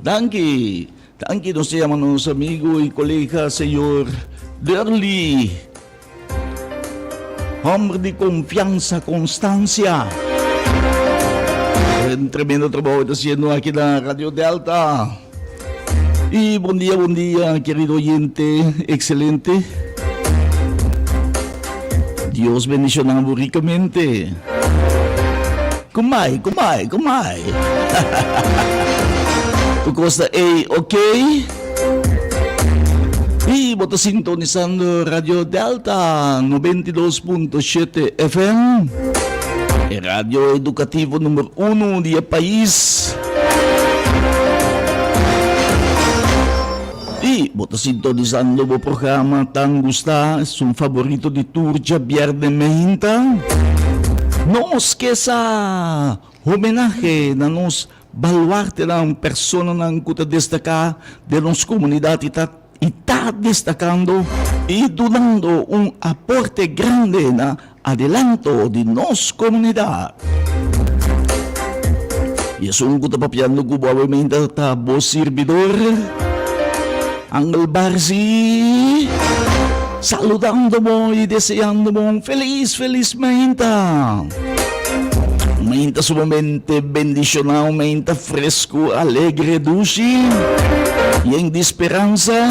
Danki, danki nos ta yama nos amigo y colega señor Derly, homber di confianza, constancia. Un tremendo trabajo ta haciendo aki na Radio Delta. Y bon dia, bon dia, querido oyente, excelente. Dios bendiciona bo ricamente. Kumai, kumai, kumai. Tu kosta ei, ok? I bo ta sintonisando Radio Delta 92.7 FM, e radio edukativo number uno di e pais. I bo ta sintonisando bo programa tan gustá, esun favorito di tur djabièrnè meinta. Nos ke sa homenahe na nos baluartenan, personanan ku ta destaká den nos komunidat i ta i ta destakando i dunando un aporte grande na adelanto di nos komunidat. I esun ku ta papiando ku bo awe meinta ta bo sirbidor, Angel Barzi, saludando bo i deseando bo un felis, felis meinta. Un meinta sumamente bendishoná, un meinta fresku, alegre, dushi, yen di speransa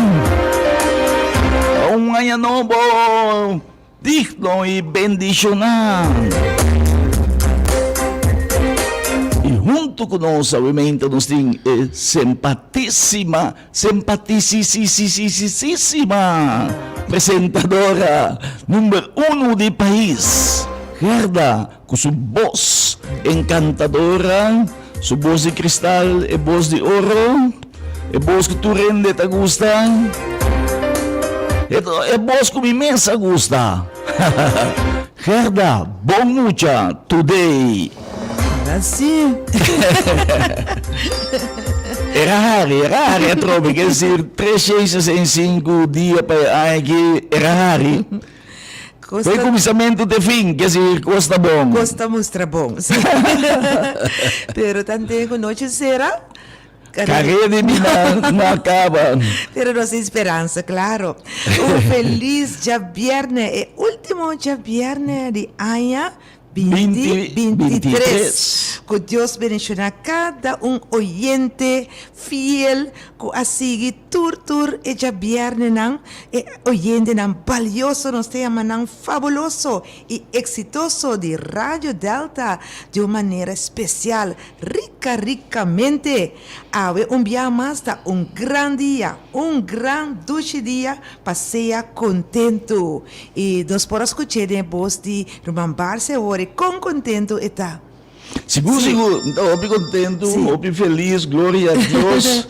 pa un aña nobo. Digno i bendishoná. I huntu ku nos awemente nos tin e sempatísima, sempatisisisisisisísima presentadora number uno di pais, Gerda, ku su bos enkantadora, su bos di kristal, e bos di oro. E bos ku tur hende ta gusta. E bos ku mi mes a gusta. Gerda, bon mucha today. Así. Era hari, era hari atrobe. Ker decir, 365 dia pa e aña aki, era hari. Kos Foi ta kuminsamentu te fin, ker decir, kos ta bon. Kos ta mustra bon, sí. Pero tanten ku nochi sera. Carrera di mi no a caba. Pero nos tin speransa, claro. Un feliz djabierne, e ultimo djabierne di aña binti bintitres. Cu Dios bendiciona cada un oyente fiel cu a sigui tur tur e djabiernenan, e oyentenan balioso, nos ta yama nan fabuloso y exitoso di Radio Delta di un manera especial. Rica ricamente! Awe un bia mas ta un gran dia, un gran dushi dia pa sea contentu. Y nos por a scuché den e bos di Ruman Barce awor e con contentu e ta. Sigur sigur, mi ta hopi contentu, hopi feliz, gloria a Dios.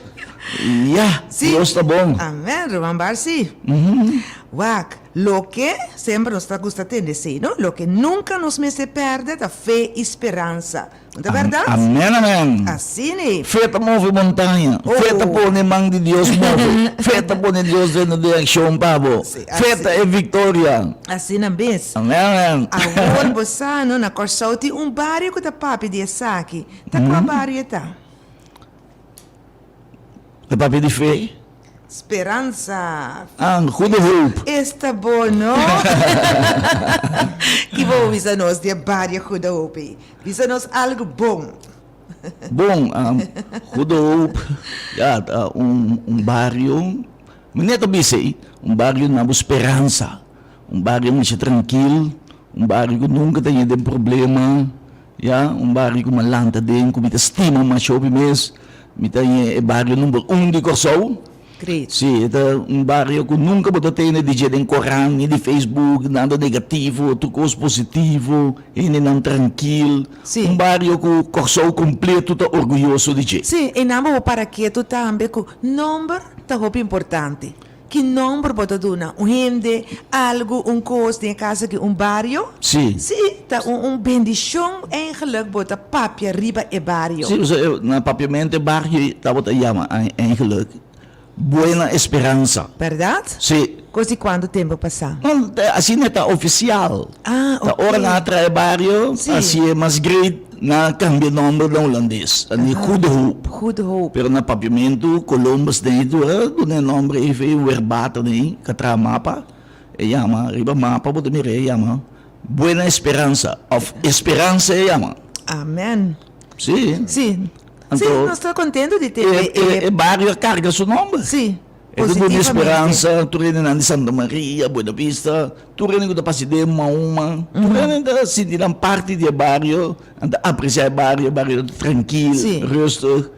Ya, Dios ta bon. Amen, Ruman Barcy. Wak, loke semper nos ta gusta tende esey, no? Loke nunca nos mester perde ta fe y speransa. No ta bèrdat? Amen amen. Asina. Fe ta move montaña. Fe ta pone man di Dios move. Fe ta pone Dios den e direkshon pa bo. Fe ta e viktoria. Asina mes. Amen amen. Awor bo sa no, na Kòrsou tin un bario ku ta papia di esaki. Ta kua bario e ta? Ta papia di fe? Speransa. Ah, goede hoop. Esta bon, no? Ki bo bisa nos di e bario Goede Hoop ei? Bisa nos algu bon. Bon, Goede Hoop, ya, ta un un bario, mi net a bisa ei, un bario na bo speransa, un bario masha trankil, un bario ku nunka ta yega den problema, ya, un bario ku mi a lanta den, ku mi ta stima masha hopi mes. Mi ta e bario number un di Kòrsou. Great. Sí, e ta un bario ku nunka bo ta tene di dje den korant ni di Facebook, nada negativo, tur kos positivo, hendenan trankil. Sí. Un bario ku Kòrsou kompleto ta orguyoso di dje. Sí, i nan bo por para ketu tambe ku nomber ta hopi importante. Ki nomber bo ta duna un hende, algu, un kos, den e kaso aki un bario? Sí. Sí, ta un un bendishon eigenlijk bo ta papia riba e bario. Sí, pasobra na papiamento e bario tabata yama eigenlijk Buena Esperanza. Bèrdat? Sí. Kos di kuantu tempu pasá? No, asina e ta ofisial. Ah, Ta ora oké. nan a traha e bario, Sí. hasié mas great. Nan a kambia nòmber na hulandes, a di Goede Hoop. Goede Hoop. Pero na papiamentu, Columbus den e tur a duna e nòmber ei fe Werbata den ka traha mapa, e yama, riba mapa bo ta mira e yama Buena Esperanza òf Esperanza e yama. Amen. Sí. Sí. Anto, Sí, nos ta kontentu di tende e e. e bario a karga su nòmber. Sí. E ta duna speransa tur hendenan di Santa Maria, Buena Vista, tur hende ku ta pasa den Mahuma, tur hende ta sinti nan parti di e bario, nan ta apresiá e bario, e bario ta trankil, rustig,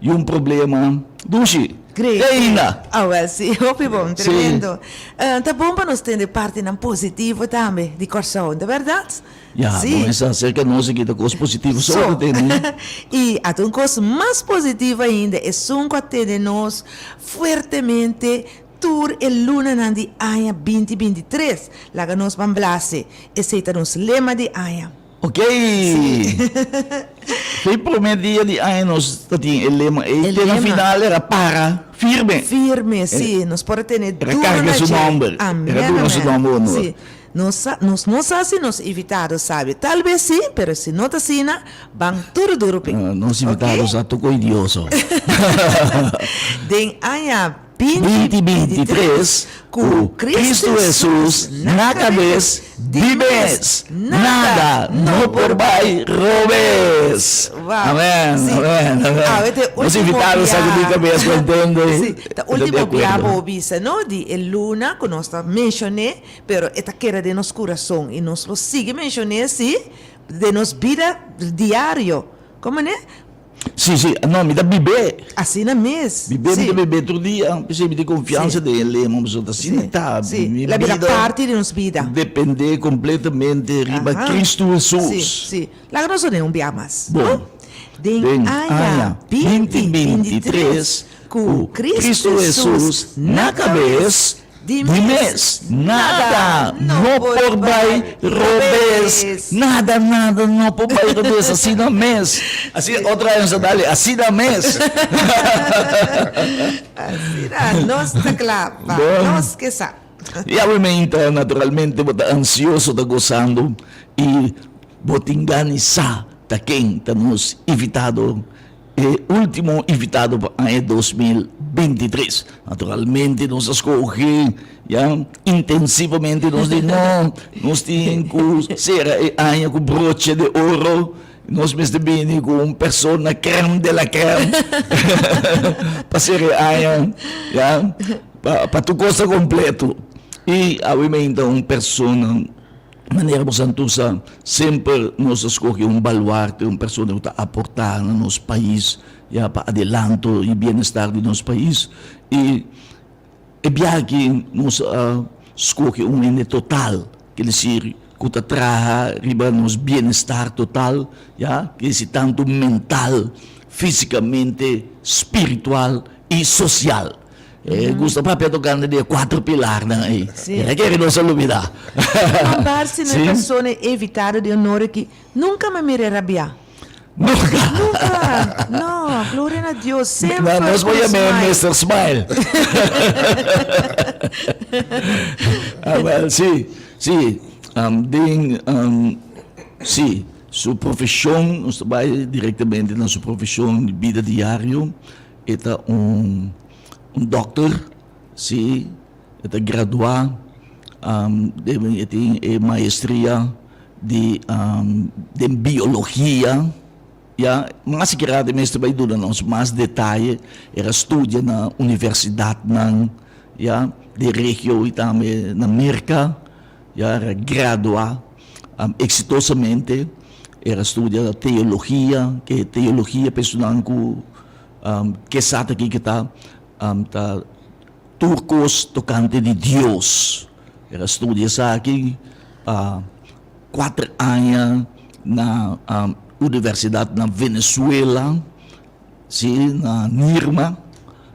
yun problema. Dushi, Great. te ainda. Awel si, hopi bon, tremendo. Ta bon pa nos tende partinan positivo tambe di Kòrsou, ta bèrdat? Ya, Sí. bo mester acerca nos aki ta cos positivo so So. ta tene. I ata un cos mas positivo ainda, esun cu a tene nos fuertemente tur e lunanan di aña 2023. Laga nos ban blase. Esey ta nos lema di aña. Ok! Fe prome dia di aña nos ta tin e lema ey. E Te na lema. final era para firme. Firme, sí. Nos por a tene Era duro carga na su dje. nomber. Amen, Era duna su amen. nomber honor. Sí. Nos sa, nos no sa si nos invitado sabi. Tal bes si, pero si no ta asina, ban tur duru p'e. Nos invitado sa toko idioso. Den aña binti Binti binti tres, ku Kristu Hesus na kabes, di mes, nada no por bai robes. Amen, amen, amen. Nos invitado sa ku di kabes ku entende. Si, ta ultimo bia bo bisa, no, di e luna ku nos ta menshoné. Pero e ta keda den nos kurason i nos lo sigui menshon'é sí den nos bida diario. Komo ne? Sí, sí. No, mi ta bib'é. Asina mes. Bib'é, mi ta bib'é tur dia. P'esei mi tin konfiansa den e lema, pasobra ta asina ta. Sí. Mi La bira bida parti di nos bida. dependé kompletamente riba Kristu Hesus. Sí, sí. Laga nos dun'é un bia mas. Bon. Den aña 2023, ku Kristu Hesus na kabes, Di Di mes, nada no por bai robes. Nada, nada no por bai robes. Asina mes. Así, otro aña nos a dale, asina mes. Asina nos ta kla pa Bon. nos ke sa. I awe meinta, naturalmente, bo ta ansioso, ta gosando i bo tin gana di sa ta ken ta nos invitado E ultimo invitado pa aña 2023. Naturalmente nos a scoge ya intensivamente nos di no, nos tin cu cera e aña cu broche de oro, nos mester bini cu un persona crème de la crème pa cera e aña ya, pa tur cos ta completo. Y awe meinta un persona. Manera bo Santusa, semper nos a scoge un baluarte, un persona cu ta aporta na nos pais, ya pa adelanto y bienestar di nos pais. Y e biaha aki nos a scoge un hende total, quiere decir cu ta traha riba nos bienestar total, ya, quiere decir tanto mental, fisicamente, spiritual y social. E gusta papia tocante di e cuatro pilarnan ei. Sí. E kere nos a lubida. Ma Barsi no e persona evitado di honor aki. Nunca mi a mir'é rabiá. Nunca. Nunca. No, gloria na Dios. Semper Na, nos por ku yam'é smile. Mister Smile. Ah, wel, sí, sí. Den, sí, su profesion, nos ta bai directamente na su profesion di bida diario. E ta un un dòkter, sí, e ta graduá, e tin e maestria di den biologia, ya. Mas sikiera e mester bai duna nos mas detaye, el a studia na universidatnan, ya, den regio i tambe na Merka, ya, el a graduá eksitosamente, el a studia teologia, ke teologia pa esunnan ku Ke sa ta kiko ta ta tur kos tokante di Dios. El a studia esaki pa kuater aña na universidat na Venezuela, si, na Nirma,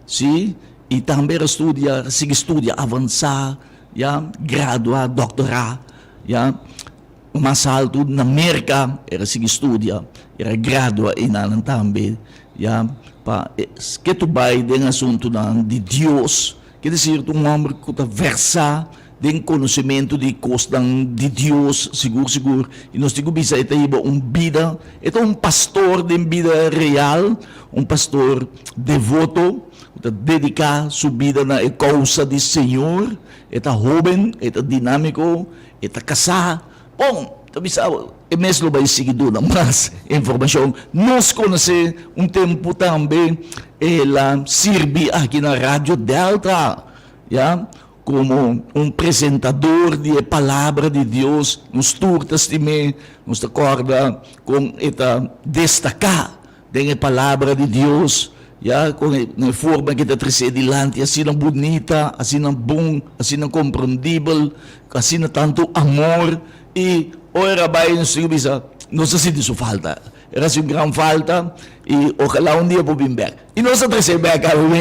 si, i tambe el a studia, sigui studia avansá, ya, gradua, doktorá, ya. Mas altu na Merka, el a sigui studia, el a gradua enanan tambe, ya, pa ke tu bai den asuntunan di Dios, ke desir ta un hòmber ku ta vèrsá den konosementu di kosnan di Dios, sigur sigur, i nos tin ku bisa e ta hiba un bida, e ta un pastor den bida real, un pastor devoto ku ta dediká su bida na e kousa di Señor. E ta hóben, e ta dinámiko, e ta kasá. Bon, ta bisa bo, e mes lo bai sigui duna mas informashon. Nos konosé un tempu tambe el a sirbi aki na Radio Delta, ya, komo un presentador di e Palabra di Dios. Nos tur ta stim'é, nos ta kòrda kon e ta destaká Den e Palabra di Dios, ya, con e, na e forma ke ta tresé dilanti, asina bunita, asina bon, asina komprendibel, asina tantu amor, i ora a bai nos tin ku bisa, nos a sinti su falta. E ta hasi un gran falta, i ojalá un dia por bin bèk. I nos a tresé bèk awe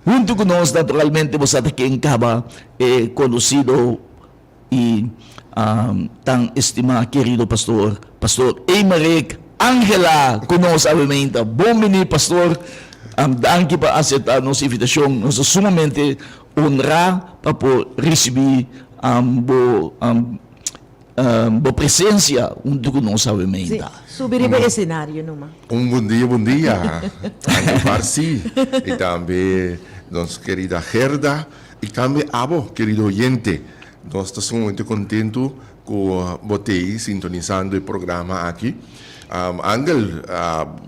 huntu ku nos, naturalmente bo sa ta ken kaba e konosido I tan estimá kerido pastor, Pastor Emerick Angela ku nos awe meinta. Bon bini pastor, danki pa aseptá nos invitashon. Nos ta sumamente honrá pa por risibí bo bo presensia huntu ku nos awe meinta. Sí, subi riba e esenario numa. Un bon dia, bon dia, Angel Barcy i tambe nos kerida Gerda. I tambe abo, kerido oyente, nos ta sumamente kontentu ku bo t'ei sintonisando e programa aki. Angel,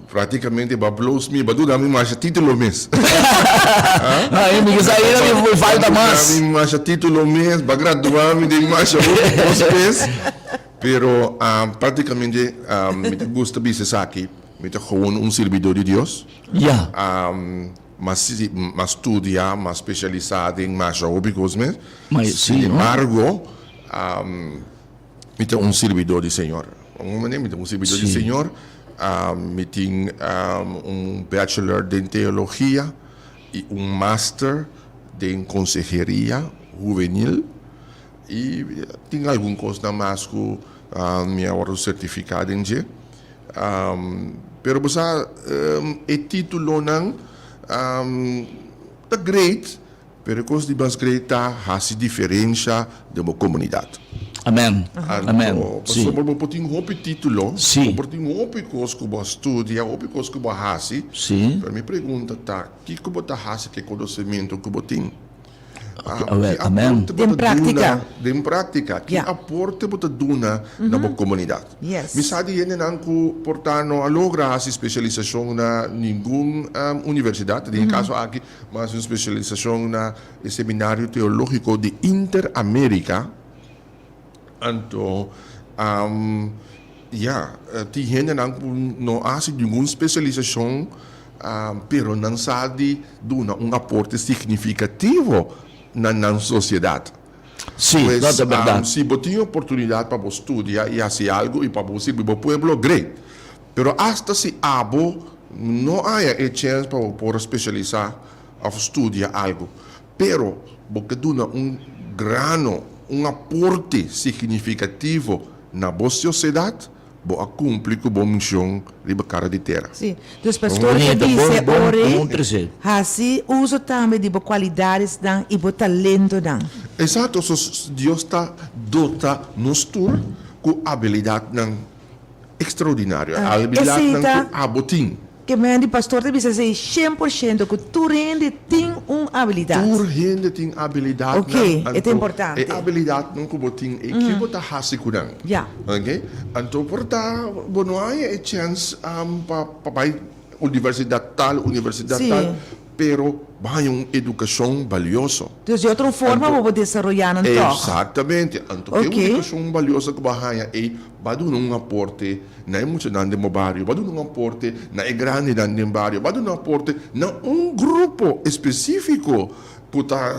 praktikamente bo a bloos mi, bo a duna mi masha titulo mes. Ai, mi kisa ainda mi por falta mas. Bo a duna mi masha titulo mes, bo a gradua mi den masha hopi kos mes. Pero praktikamente mi ta gusta bisa esaki, mi ta gewoon un sirbidó di Dios. Ya. Mas mas studia, mas specialisa den masha hopi cos mes. Ma si, Sin embargo, mi ta un sirbidor di Señor. Un manera mi ta un sirbidor di Señor. Mi tin un bachelor den teologia y un master den conseheria huvenil. Y tin algun cosnan mas cu mi a wordo certifica den dje. Pero bo sa e titulonan ta great, pero e kos di mas great ta hasi diferensha den bo komunidat. Amen. Amen. Anto, pasobra bo por tin hopi titulo, bo por tin hopi kos ku bo a studia, hopi kos ku bo a hasi, pero mi pregunta ta, kiko bo ta hasi ku e konosementu ku bo tin? Ki aporte bo ta duna den práktika? Ki aporte bo ta duna na bo komunidat? Mi sa di hendenan ku por ta no a logra hasi spesialisashon na ningun universidat, den e kaso aki mi a hasi un spesialisashon na e Seminario Teológiko di Interamérika. Anto, ya, tin hendenan ku no a hasi ningun spesialisashon, pero nan sa di duna un aporte signifikativo na nan sosiedat. Sí, no ta bèrdat. Si bo tin oportunidat pa bo studia i hasi algu i pa bo sirbi bo pueblo, great. Pero asta si abo no haña e chèns pa bo por spesialisá òf studia algu, Pero bo ke duna un grano, un aporte signifikativo na bo sosiedat, bo a kumpli ku bo mishon riba kara di tera. Sí. Dus pastor ta bisa ora hasi uso tambe di bo kualidadesnan i bo talentonan. Esakto, so Dios ta dota nos tur ku abilidatnan ekstraordinario, abilidatnan ku abo tin. Ke men di pastor ta bisa esei 100% ku tur hende tin un abilidat. Tur hende tin abilidatnan. Ok, e ta importante. E abilidatnan ku bo tin ei, ke bo ta hasi ku nan? Ya. Ok, anto por ta bo no haña e chèns pa bai universidat tal, universidat tal, pero bo haña un edukashon balioso. Dus di otro forma bo por desaroyá nan tòg. Eksaktamente. Anto ke edukashon balioso ku bo a haña ei Ba duna un aporte na e muchanan den bo bario, ba duna un aporte na e grandinan den bario, ba duna un aporte na un grupo específico cu ta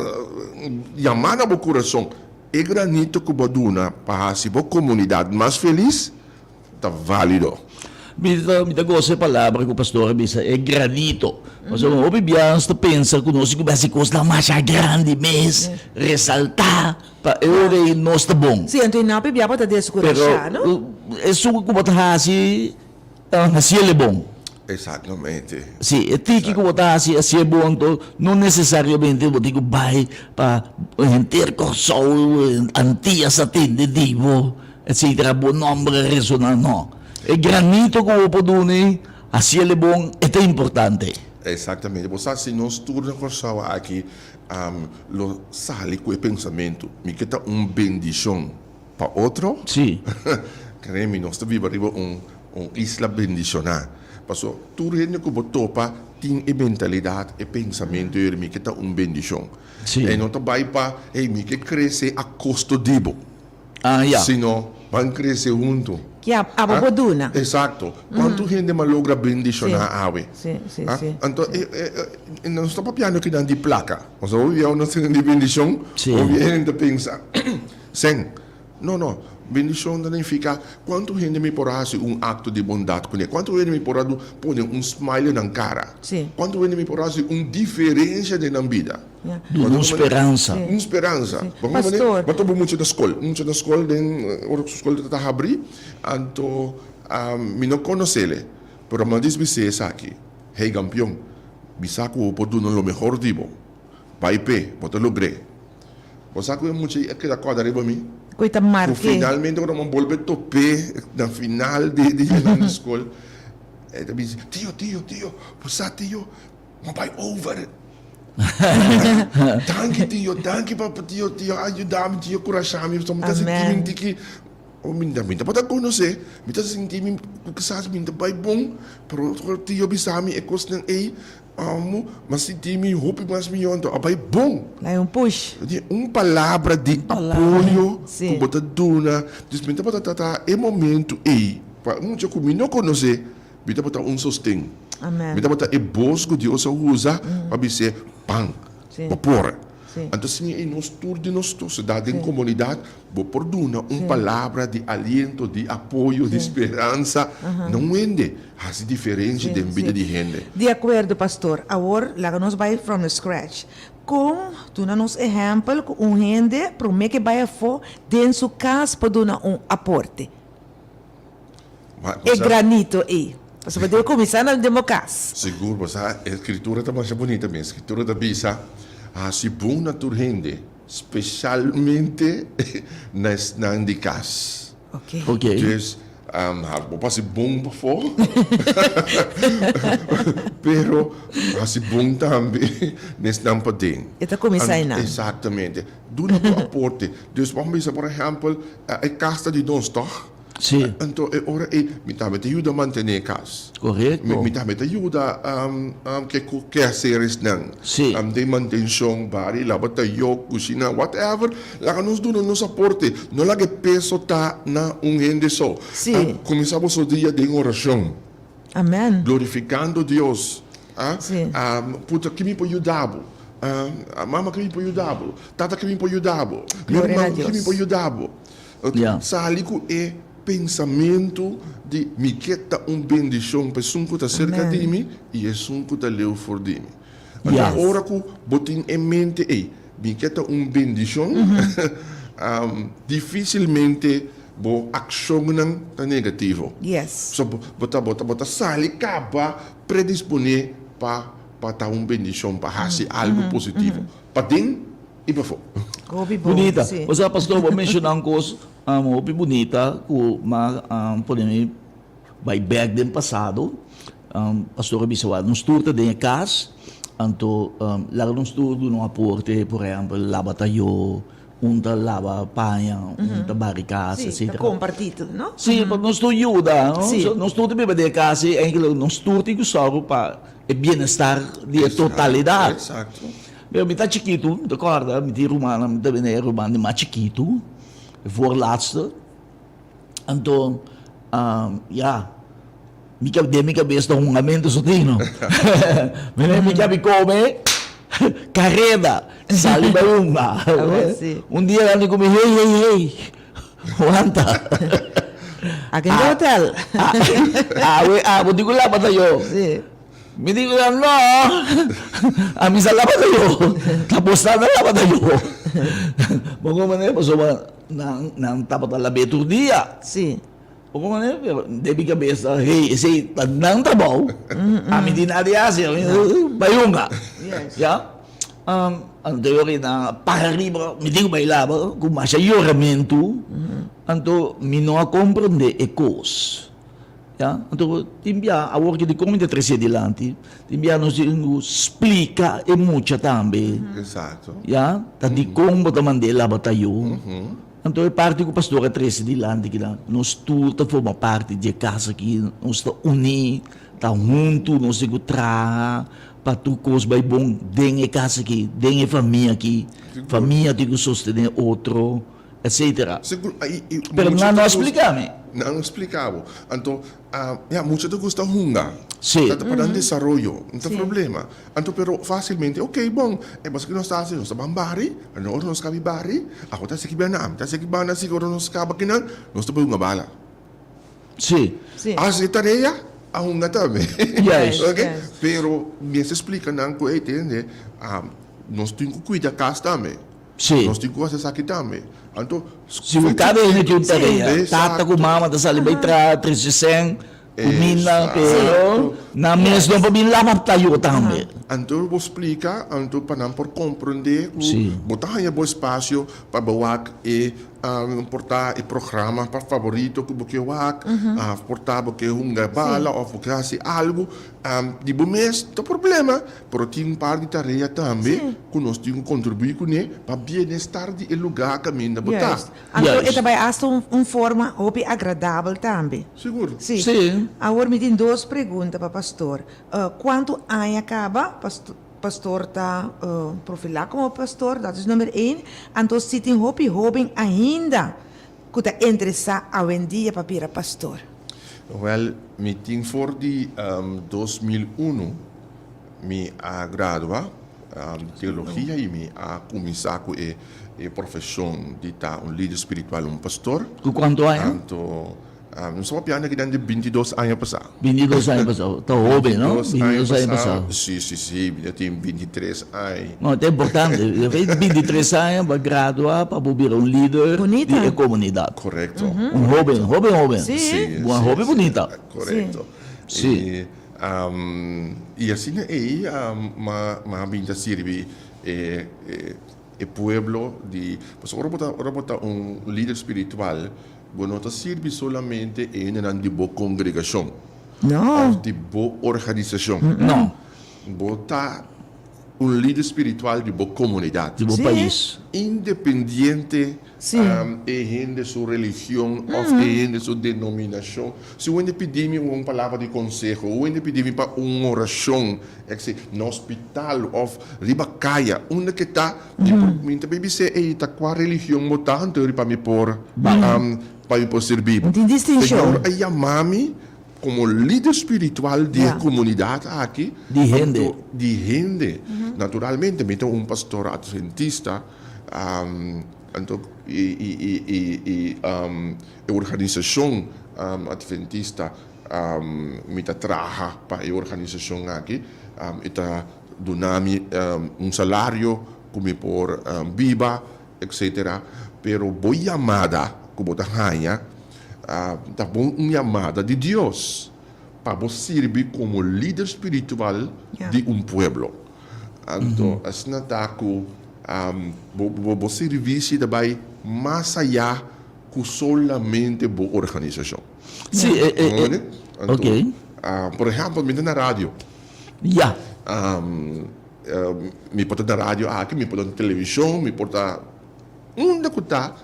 yama na bo curason. E granito cu bo duna pa haci bo comunidad mas feliz ta valido. Mi ta mi ta gosa e palabra cu pastor a bisa, e granito. Pasobra hopi bia nos ta pensa cu nos tin cu haci cosnan masha grandi mes, resalta. Pa e ora ei nos ta bon. Sí, anto e no pibia bo ta deskurashá, no? Pero esun ku bo ta hasi, hasiel e bon. Exactamente. Si, e tiki ku bo ta hasi hasié bon anto no nesesariamente bo tin ku bai pa henter Kòrsou, Antias a tende di bo, etsetera, bo nòmber a resoná, no. E granito ku bo por duna ei, hasiel e bon, e ta importante. Exactamente. Bo sa si nos tur na Kòrsou aki lo sali ku e pensamentu, mi ke ta un bendishon pa otro? Sí. Kree mi, nos ta biba riba un un isla bendishoná. Paso tur hende ku bo topa tin e mentalidat, e pensamentu ei, mi ke ta un bendishon. Sí. E no ta bai pa, hey, mi ke krese a kosto di bo. Ah, ya. Sino, ban krese huntu. Ya, abo bo duna. Exacto. Kuantu hende m'a logra bendishoná awe? Sí, sí, sí. Anto, e, nos ta papiando kinan di plaka. Nos a hopi biaha nos tene di bendishon, hopi hende ta pensa, Sen, no, no, bendishon ta nifiká kuantu hende mi por a hasi un akto di bondat kuné, kuantu hende mi por a pone un smile nan kara, kuantu hende mi por a hasi un diferensha den nan bida. Duna un speransa. Un speransa. Pastor. Bo topa mucha na skol, mucha na skol den ora ku skol ta habri, anto mi no konosele, pero mi a dis bis'é esaki, Hey kampion, mi sa ku bo por duna lo mehor di bo. Bai p'e, bo ta logr'é. Bo sa ku e mucha ei a keda kòrda riba mi? Ku e ta mark'é. Ku finalmente ora mi a bolbe top'é na final di di yenan di skol, e ta bisa, Tio, tio, tio, bo sa tio, mi a bai over. Danki tio, danki pa tio, tio a yuda mi, tio a kurashá mi, pasobra mi ta sinti mi un tiki, mi ta mi tabata konosé, mi ta sinti mi ku kisas mi no ta bai bon, pero ora tio bisa mi e kosnan ei, Amo, ma sinti mi hopi mas mihó anto a bai bon. Lai un push. Di un palabra di apoyo ku bo ta duna. Dus mi tabata trata e momento ei pa un mucha ku mi no konosé, mi tabata un sosten. Amen. Mi tabata e bos ku Dios a usa pa bis'é, Ban, bo por. Anto asina ei nos tur den nos sosiedat, den komunidat, bo por duna un palabra di aliento, di apoyo, di speransa na un hende. Hasi diferensha den bida di hende. Di akuerdo, pastor. Awor laga nos bai from the scratch. Kon duna nos ehèmpel ku un hende promé ke bai afó den su kas por duna un aporte? E granito ei. Pasobra bo debe kuminsá na den bo kas. Sigur, bo sa, e skritura ta masha bunita mes. Skritura ta bisa, Hasi bon na tur hende, speshalmente na esnan di kas. Ok. Dus, bo por hasi bon pafó, pero hasi bon tambe na esnan paden. E ta kuminsá einan. Eksaktamente. Duna bo aporte. Dus, bo a bisa, por ehèmpel, e kas ta di nos, tòg? Sí. Anto e ora ei mi tambe ta yuda mantené e kas. Korekto. Mi tambe ta yuda ke ku keaseresnan. Sí. Den mantenshon, bari, laba tayó, kushina, whatever. Laga nos duna nos aporte. No laga e peso ta na un hende so. Sí. Kuminsá boso dia den orashon. Amen. Glorifikando Dios. Sí. Puta, ki mi por yuda bo? Mama, ki mi por yuda bo? Tata, ki mi por yuda bo? Mi Gloria na ruman, ki mi Dios. por yuda bo? Sali ku e pensamentu di mi ke ta un bendishon pa esun ku ta serka di mi i esun ku ta leu for di mi. Anto ora ku bo tin e mente ei, mi ke ta un bendishon, difisilmente bo akshonnan ta negativo. So bo ta bo ta sali kaba predisponé pa pa ta un bendishon, pa hasi algu positivo paden I pafó. Hopi bon, Bunita. sí. Osea, pastor, bo a menshoná un kos hopi bunita ku m'a pone mi bai bèk den pasado. Pastor a bisa wak, nos tur ta den e kas, anto laga nos tur duna un aporte, por ehèmpel, laba tayó, un ta laba paña, un ta bari kas, Sí, ta etcetera. kompartí tur, no? Sí, pa nos tur yuda, no? Sí. So, nos tur ta biba den e kas i eigenlijk nos tur tin ku sòru pa e bienestar di e totalidat. Exacto. Pero mi ta chikitu, mi ta kòrda, mi tin rumannan, mi ta bini e ruman di mas chikitu, e voorlaatste. Anto, ya, mi ka, den mi kabes ta hungamento so tin, no. Mi mi ka bi kome kareda, sali bai hunga. Un dia nan di ku mi, hey, hey, hey, wanta. Aki den hotel. Awe, abo tin ku laba ta yo. Mi di ku nan, No, ami sa laba ta yo, ta boso nan laba ta yo. Bo komo manera pasobra nan nan tabata lab'é tur dia. Sí. Bo komprende? Pero den mi kabesa, hey, esei ta nan trabou, ami tin nada di hasi, ami bai hunga. Ya. Anto e ora nan a para riba, mi tin ku bai laba ku masha yoramentu, anto mi no a komprende e kos. Ya, anto tin bia awor ki dikon mi ta trese dilanti, tin bia nos tin ku splika e mucha tambe. Exacto. Ya, ta dikon bo ta mand'é laba tayo. Anto e parti ku pastor a trese dilanti kila, nos tur ta forma parti di e kas aki, nos ta uní, ta huntu, nos tin ku traha pa tur kos bai bon den e kas aki, den e famia aki. Famia tin ku sostené otro, etcetera. Sigur, i, i Pero mucha nan ta no a gusta, splika mi. nan no splika bo. Anto, ya, mucha ta gusta hunga. Sí. Ta pa nan desaroyo, no ta problema. Anto pero facilmente, ok bon, e pasobra ki nos ta haci, nos ta ban bari, anto ora nos caba e bari, ako ta haci ki banda, ami ta haci ki banda, así ora nos caba kinan, nos ta bay hunga bala. Sí. Sí. Haci e tarea, a hunga tambe. Juist. Ok, Juist. pero mester splica nan cu, ey tende, nos tin cu cuida cas tambe. Sí. Nos tin cu haci esaki tambe. Anto, Si cu cada hende tin un tarea, tata cu mama ta sali bay traha, trece cen, Cuminda, pero nan mes no por bin laba tayo tambe. Anto bo splica, anto pa nan por comprende cu bo ta haña bo espacio pa bo wak e por ta e programa pa favorito cu bo ke wak, por ta bo ke hunga bala of bo ke haci algo di bo mes ta problema, pero tin un par di tarea tambe cu nos tin cu contribui cune pa bienestar di e lugar caminda bo ta. Anto e ta bai hasta un forma hopi agradabel tambe. Sigur. Sí. Sí. Awor mi tin dos pregunta pa pastor. Cuantu aña caba pastor ta profila como pastor? Dat is number een. Anto si tin hopi hoben ainda cu ta interesa awendia pa bira pastor? Wel, mi tin for di 2001 mi a gradua teologia y mi a cuminsa cu e profesion di ta un lider spiritual, un pastor. Cu cuanto aña? Anto, nos ta papiando aki den di bintidos aña pasa. Bintidos aña pasa, ta hoben, no? Bintidos aña pasa. Si, si, si, mi ta tin bintitres aña. No, ta importante. Bintitres aña bo a gradua pa bo bira un lider di e comunidad. Corecto. Un hoben, hoben, hoben. Si. Un hoben bunita. Corecto. Si. I asina ei m'a bin ta sirbi e e pueblo di, pasobra ora bo ta ora bo ta un lider spiritual bo no ta sirbi solamente e hendenan di bo kongregashon òf di bo organisashon. Bo ta un lider spiritual di bo komunidat. Di bo pais. Independiente e hende su religion òf e hende su denominashon. Si un hende pidi mi un palabra di konseho, un hende pidi mi pa un orashon, etc. Na hospital òf riba kaya, unda ke ta, mi por mi ta bay bis'é, ey, ta kua religion bo ta? Anto pa mi por pa mi por sirbi bo. No tin distinshon. Señor a yama mi komo lider spiritual di e komunidat aki. Di hende. Di hende. Naturalmente mi ta un pastor atventista. Anto e organisashon Adventista mi ta traha pa e organisashon aki e ta duna mi un salario ku mi por biba etcetera pero bo yamada ku bo ta haña ta bon un yamada di Dios pa bo sirbi komo lider spiritual di un pueblo. Anto asina ta ku bo sirvisi ta bai mas ayá ku solamente bo organisashon. Sí, e, e, e, Anto, ok. por ehèmpel, mi ta na radio. Ya. Mi por ta na radio aki, mi por ta na televishon, mi por ta unda ku ta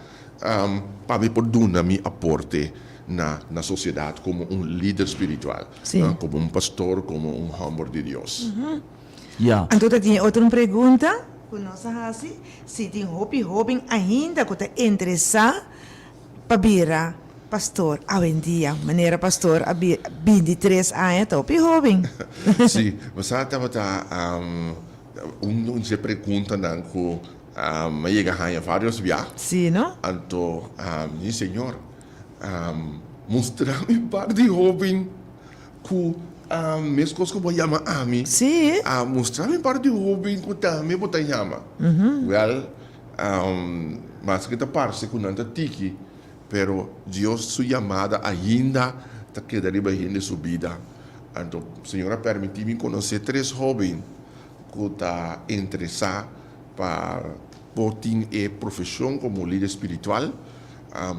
pa mi por duna mi aporte na na sosiedat komo un lider spiritual, komo un pastor, komo un hòmber di Dios. Ya. Anto ta tin e otro un pregunta ku nos a hasi, si tin hopi hóben ainda ku ta interesá pa bira pastor awendia, manera pastor a bira bintitres aña ta hopi hóben. Sí, bo sa tabata un di e preguntanan ku a yega haña vários bia. Sí, no? Anto mi Señor, mustra mi un par di hóben Ku meskos ku bo yama ami, a mustra mi par di hoben ku tambe bo ta yama. Wèl, maske ta parse ku nan ta tiki. Pero Dios su yamada ainda ta keda riba hende su bida. Anto Señor a permití mi konosé tres hóben ku ta interesá pa por tin e profeshon komo lider spiritual.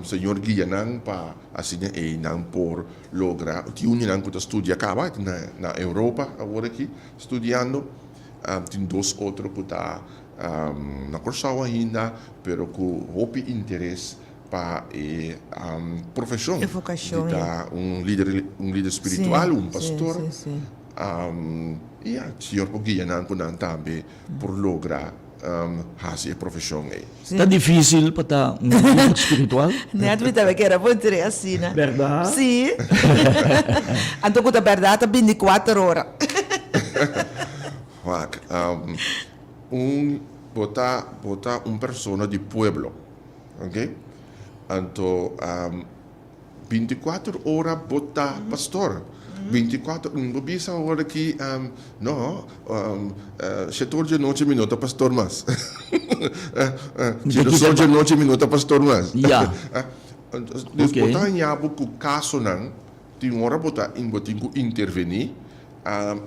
Señor guia nan pa asina ei nan por logra. Tin un di nan ku ta studia kaba, ta na Europa awor aki studiando. Tin dos otro ku ta na Kòrsou ainda, pero ku hopi interes pa e profeshon E vokashon, di ta un lider, un lider spiritual, un pastor. I ya, Señor por guia nan ku nan tambe por logra hasi e profeshon ei. Ta difísil pa ta un lider spiritual? Net mi tabata kere puntra asina. Bèrdat? Sí. Anto ku ta bèrdat ta bintikuater ora. Wak, un bo ta bo ta un persona di pueblo, ok? Anto bintikuater ora bo ta pastor, bintikuater bo bisa awor aki no shete or dje nochi mi no ta pastor mas, shete or dje nochi mi no ta pastor mas. Ya. Dus bo ta haña bo ku kasonan tin ora bo ta bo tin ku intervení.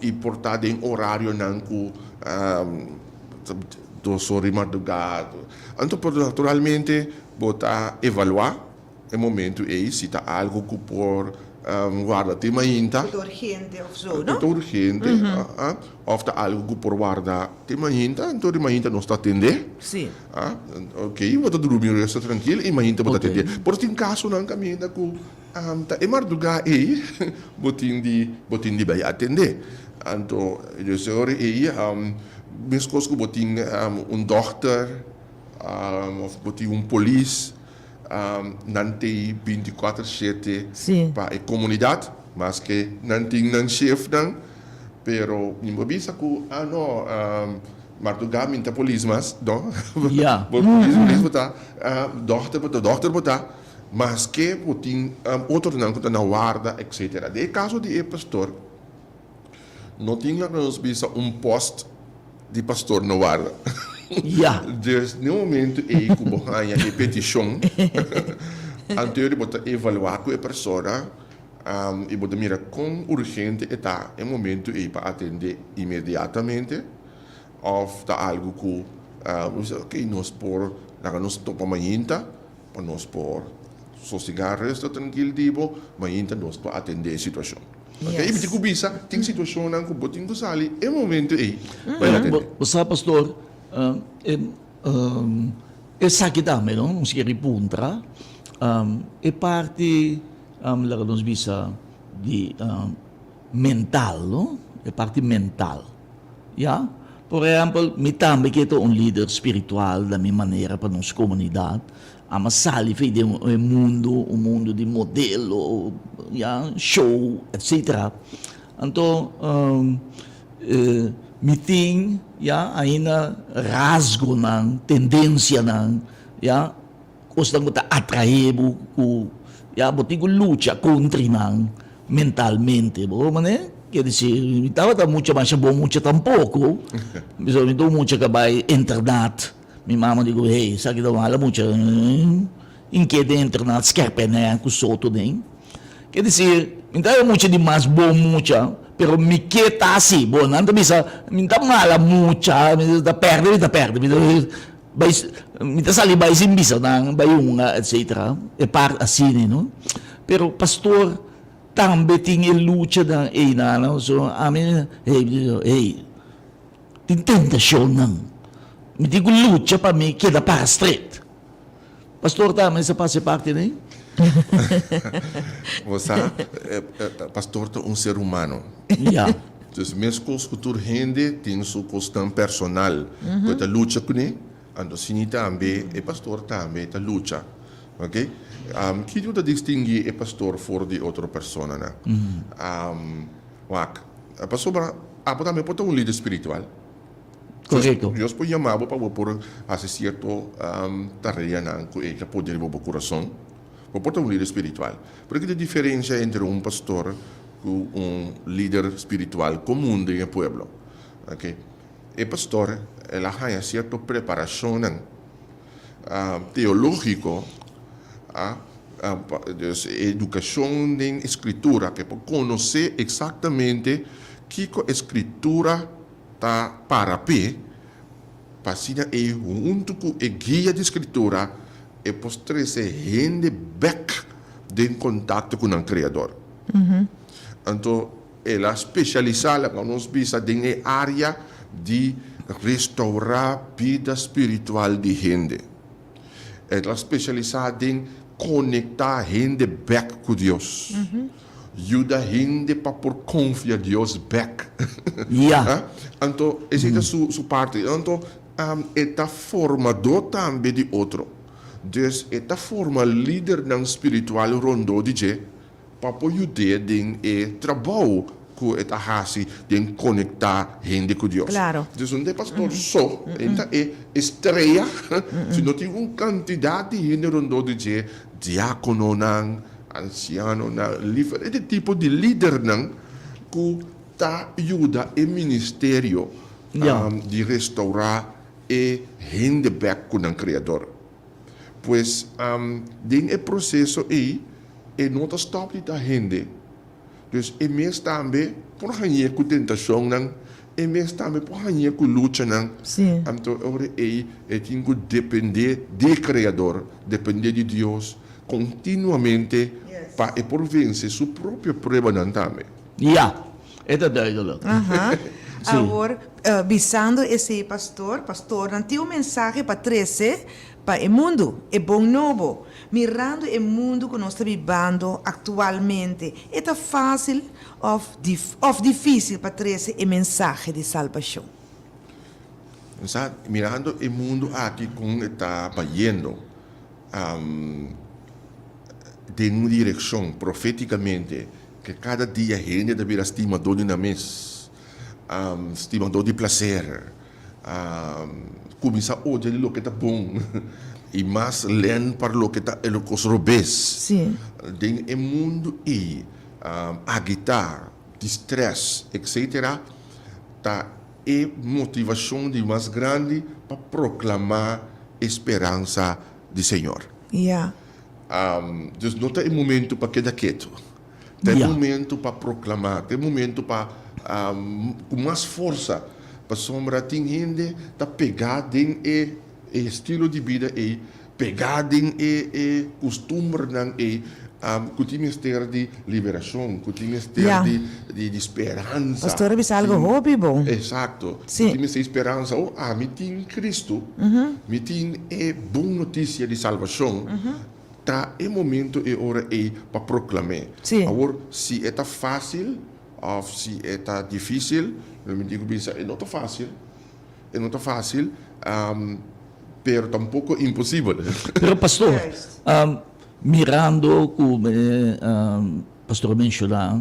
I por ta den orarionan ku dos or di mardugá. Anto por naturalmente bo ta evaluá e momento ei si ta algu ku por warda te mainta. Ku ta urgente òf so, no? Ku ta urgente, òf ta algu ku por warda te mainta. Anto di mainta nos ta atendé. Sí. Oke, bo ta drumi resta trankil i mainta bo ta atendé. Por tin kasonan kaminda ku. Ta e mardugá ei bo tin di bo tin di bai atendé. Anto e ora ei meskos ku bo tin un dòkter òf bo tin un polis nan t'ei binti kuater shete pa e komunidat maske nan tin nan shefnan pero mi por bisa ku ah no mardugá mi ta polis mas no polis polis bo ta dòkter bo ta dòkter bo ta. Maske bo tin otronan ku ta na warda etcetera. Den e kaso di e pastor no tin laga nos bisa un post di pastor na warda. Ya. Dus den e momento ei ku bo haña e petishon anterior bo ta evaluá ku e persona i bo ta mira kon urgente e ta e momento ei pa atendé inmediatamente òf ta algu ku bo bisa ok nos por laga nos topa mainta. Pa nos por sosegá resto trankil di bo, mainta nos por atendé e situashon. Ok, i mi tin ku bisa, tin situashonnan ku bo tin ku sali e momento ei pa e atendé. Bo sa pastor, esaki tambe no, nos kere puntra, e parti laga nos bisa di mental no, e parti mental. Ya. Por ehèmpel, mi tambe ke ta un lider spiritual na mi manera pa nos komunidat. Ama sali fei den e mundu, un mundu di modelo, ya, show, etsetera. Anto, mi tin, ya, ainda rasgonan, tendensianan, ya. Kosnan ku ta atraé bo ku ya bo tin ku lucha kontra nan mentalmente. Bo manera? Ke disi mi tabata mucha masha bon mucha tampoko. Pasobra mi ta un mucha ku a bai internat. Mi mama di ku hey esaki ta mala mucha inkiet den internat skèrpènè ku soto den. Ke disi mi ta e mucha di mas bon mucha pero mi ke ta asi. Bo nan ta bisa mi ta mala mucha mi ta pèrdè mi ta pèrdè. Bai, mi ta sali bai sin bisa nan, bai hunga etcetera, e part asina no. Pero pastor tambe tin e luchanan einan, so ami hey, hey, tin tentacionnan, mi tin cu lucha pa mi keda para stret. Pastor tambe sa pasa e parti ei? Bo sa, pastor ta un ser humano. Ya. Dus meskos ku tur hende tin su kosnan personal ku e ta lucha kuné, anto asina tambe e pastor tambe ta lucha. Oke? Kiko ta distinguí e pastor for di otro personanan? Wak, pasobra abo tambe por ta un lider spiritual. Korekto. Dios por yama bo pa bo por hasi sierto tareanan ku e ta pone riba bo kurason. Bo por ta un lider spiritual. Pero ki ta e diferensia entre un pastor ku un lider spiritual komun den e pueblo? Oke. E pastor el a haña sierto preparashonnan teológiko. Dus edukashon den e Skritura, ku e por konosé eksaktamente kiko e Skritura ta para p'e, pa asina ei huntu ku e guia di Skritura e por trese hende bèk den kontakto ku nan Kreador. Anto el a spesialisá, laga nos bisa, den e área di restourá bida spiritual di hende. E ta spesialisá den konektá hende bèk ku Dios. Yuda hende pa por konfia Dios bèk. Ya. Anto esei ta su su parti. Anto e ta formadó tambe di otro. Dus e ta forma lidernan spiritual rondó di dje Pa por yud'é den e trabou ku e ta hasi den konektá hende ku Dios. Claro. Dus no ta e pastor so, e no ta e estrea, sino tin un kantidat di hende rondó di dje, diákononan, ansianonan, diferente tipo di lidernan ku ta yuda e ministerio di restourá e hende bèk ku nan Kreador. Pues, den e proseso ei, e no ta stòp di ta hende. Dus e mes tambe por hañ'é ku tentashonnan, e mes tambe por hañ'é ku luchanan. Anto e ora ei e tin ku dependé di e Kreador, dependé di Dios kontinuamente pa e por vense su propio pruebanan tambe. Ya, e ta duidelijk. Aha. Awor, bisando esei pastor, pastornan tin un mensahe pa trese pa e mundu, e bon nobo. Mirando e mundu ku nos ta bibando aktualmente, e ta fásil òf òf difísil pa trese e mensahe di salbashon? Sa, mirando e mundu aki kon e ta bayendo, den un direkshon profétikamente ke kada dia hende ta bira stimadó di nan mes, stimadó di plaser, kuminsá odia di loke ta bon i mas lèn pa loke ta e kos robes. Den e mundu ei, agitá, di strès, etsetera, ta e motivashon di mas grandi pa proklamá e speransa di Señor. Ya. Dus no ta e momento pa keda ketu. Ta e momento pa proklamá, ta e momento pa ku mas forsa, pasobra tin hende ta pegá den e estilo di bida ei, pegá den e e kustumbernan ei, ku tin mester di liberashon, ku tin mester di di speransa. Pastor a bisa algo hopi bon. Eksakto. Ku tin mester di speransa. Oh, ami tin Kristu, mi tin e bon notisia di salbashon. Ta e momento e ora ei pa proklam'é. Awor, si e ta fásil òf si e ta difísil, lo mi tin ku bisa e no ta fásil. E no ta fásil, pero tampoko imposibel. Pero pastor, mirando ku pastor a menshoná,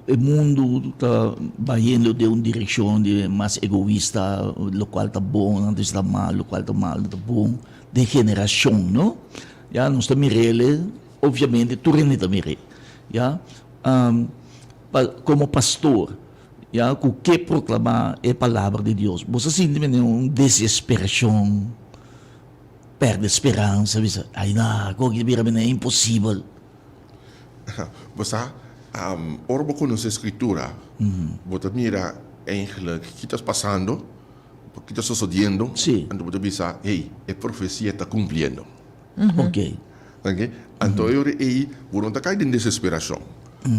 e mundu ta bayendo den un direkshon di mas egoista, lokual ta bon antes ta mal, lokual ta mal ta bon, den generashon, no? Ya, nos ta mir'el, obviamente tur hende ta mir'é, ya. Komo pastor, Ya ku ke proklamá e palabra di Dios, bo sa sinti mene un desesperashon, pèrdè speransa, bisa, Ai na, kon ki ta bira mene imposibel. Bo sa, ora bo konosé Skritura, bo ta mira eigentlik ki ta pasando, ki ta sosodiendo, anto bo ta bisa, Hey, e profesia ta kumpliendo. Ok. Ok, anto e ora ei bo no ta kai den desesperashon,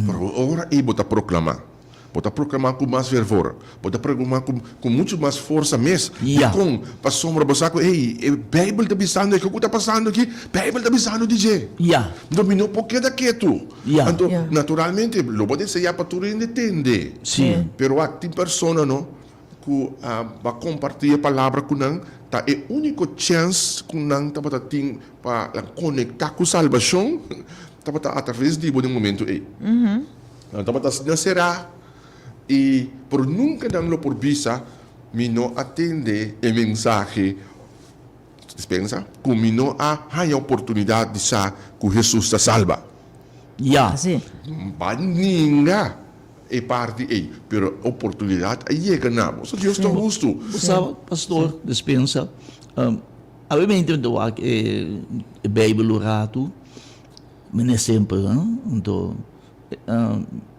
pero ora ei bo ta proklamá. Bo ta proklamá ku mas fervor. Bo ta proklamá ku ku muchu mas forsa mes. Ya. Dikon? Pasobra bo sa ku, hey, e Beibel ta bisando e ku ta pasando aki, Beibel ta bisando di dje. Ya. Anto mi no por keda ketu. Ya. Anto, Ya. naturalmente, lo bo deseá pa tur hende tende. Sí. Pero wak, tin persona no ku a ba kompartí e palabra ku nan, ta e úniko chèns ku nan tabata tin pa konektá ku salbashon tabata atraves di bo den momentu ei. Nan tabata asina será i por nunka nan lo por bisa, Mi no a tende e mensahe, dispensa, ku mi no a haña oportunidat di sa ku Hesus ta salba. Ya. Ba ninga e parti ei, pero oportunidat a yega na bo. So Dios ta hustu. Bo sa, pastor, dispensa, awe mente mi ta wak e Beibel un ratu. Mene semper, anto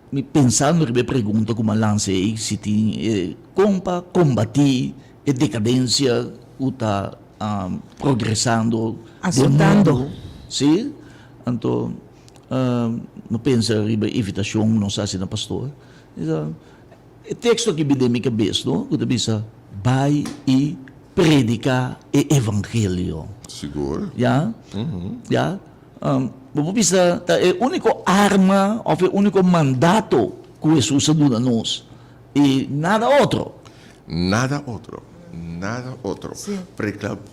mi pensando riba e pregunta ku mi a lansa ei, si tin e kon pa kombatí e dekadensia ku ta progresando den mundu, si, anto mi a pensa riba e invitashon ku nos a hasi na pastor, e teksto aki bin den mi kabes, no, ku ta bisa bai i prediká e evangelio. Sigur. Ya, ya. Bo por bisa ta e úniko arma òf e úniko mandato ku Hesus a duna nos i nada otro. Nada otro, nada otro.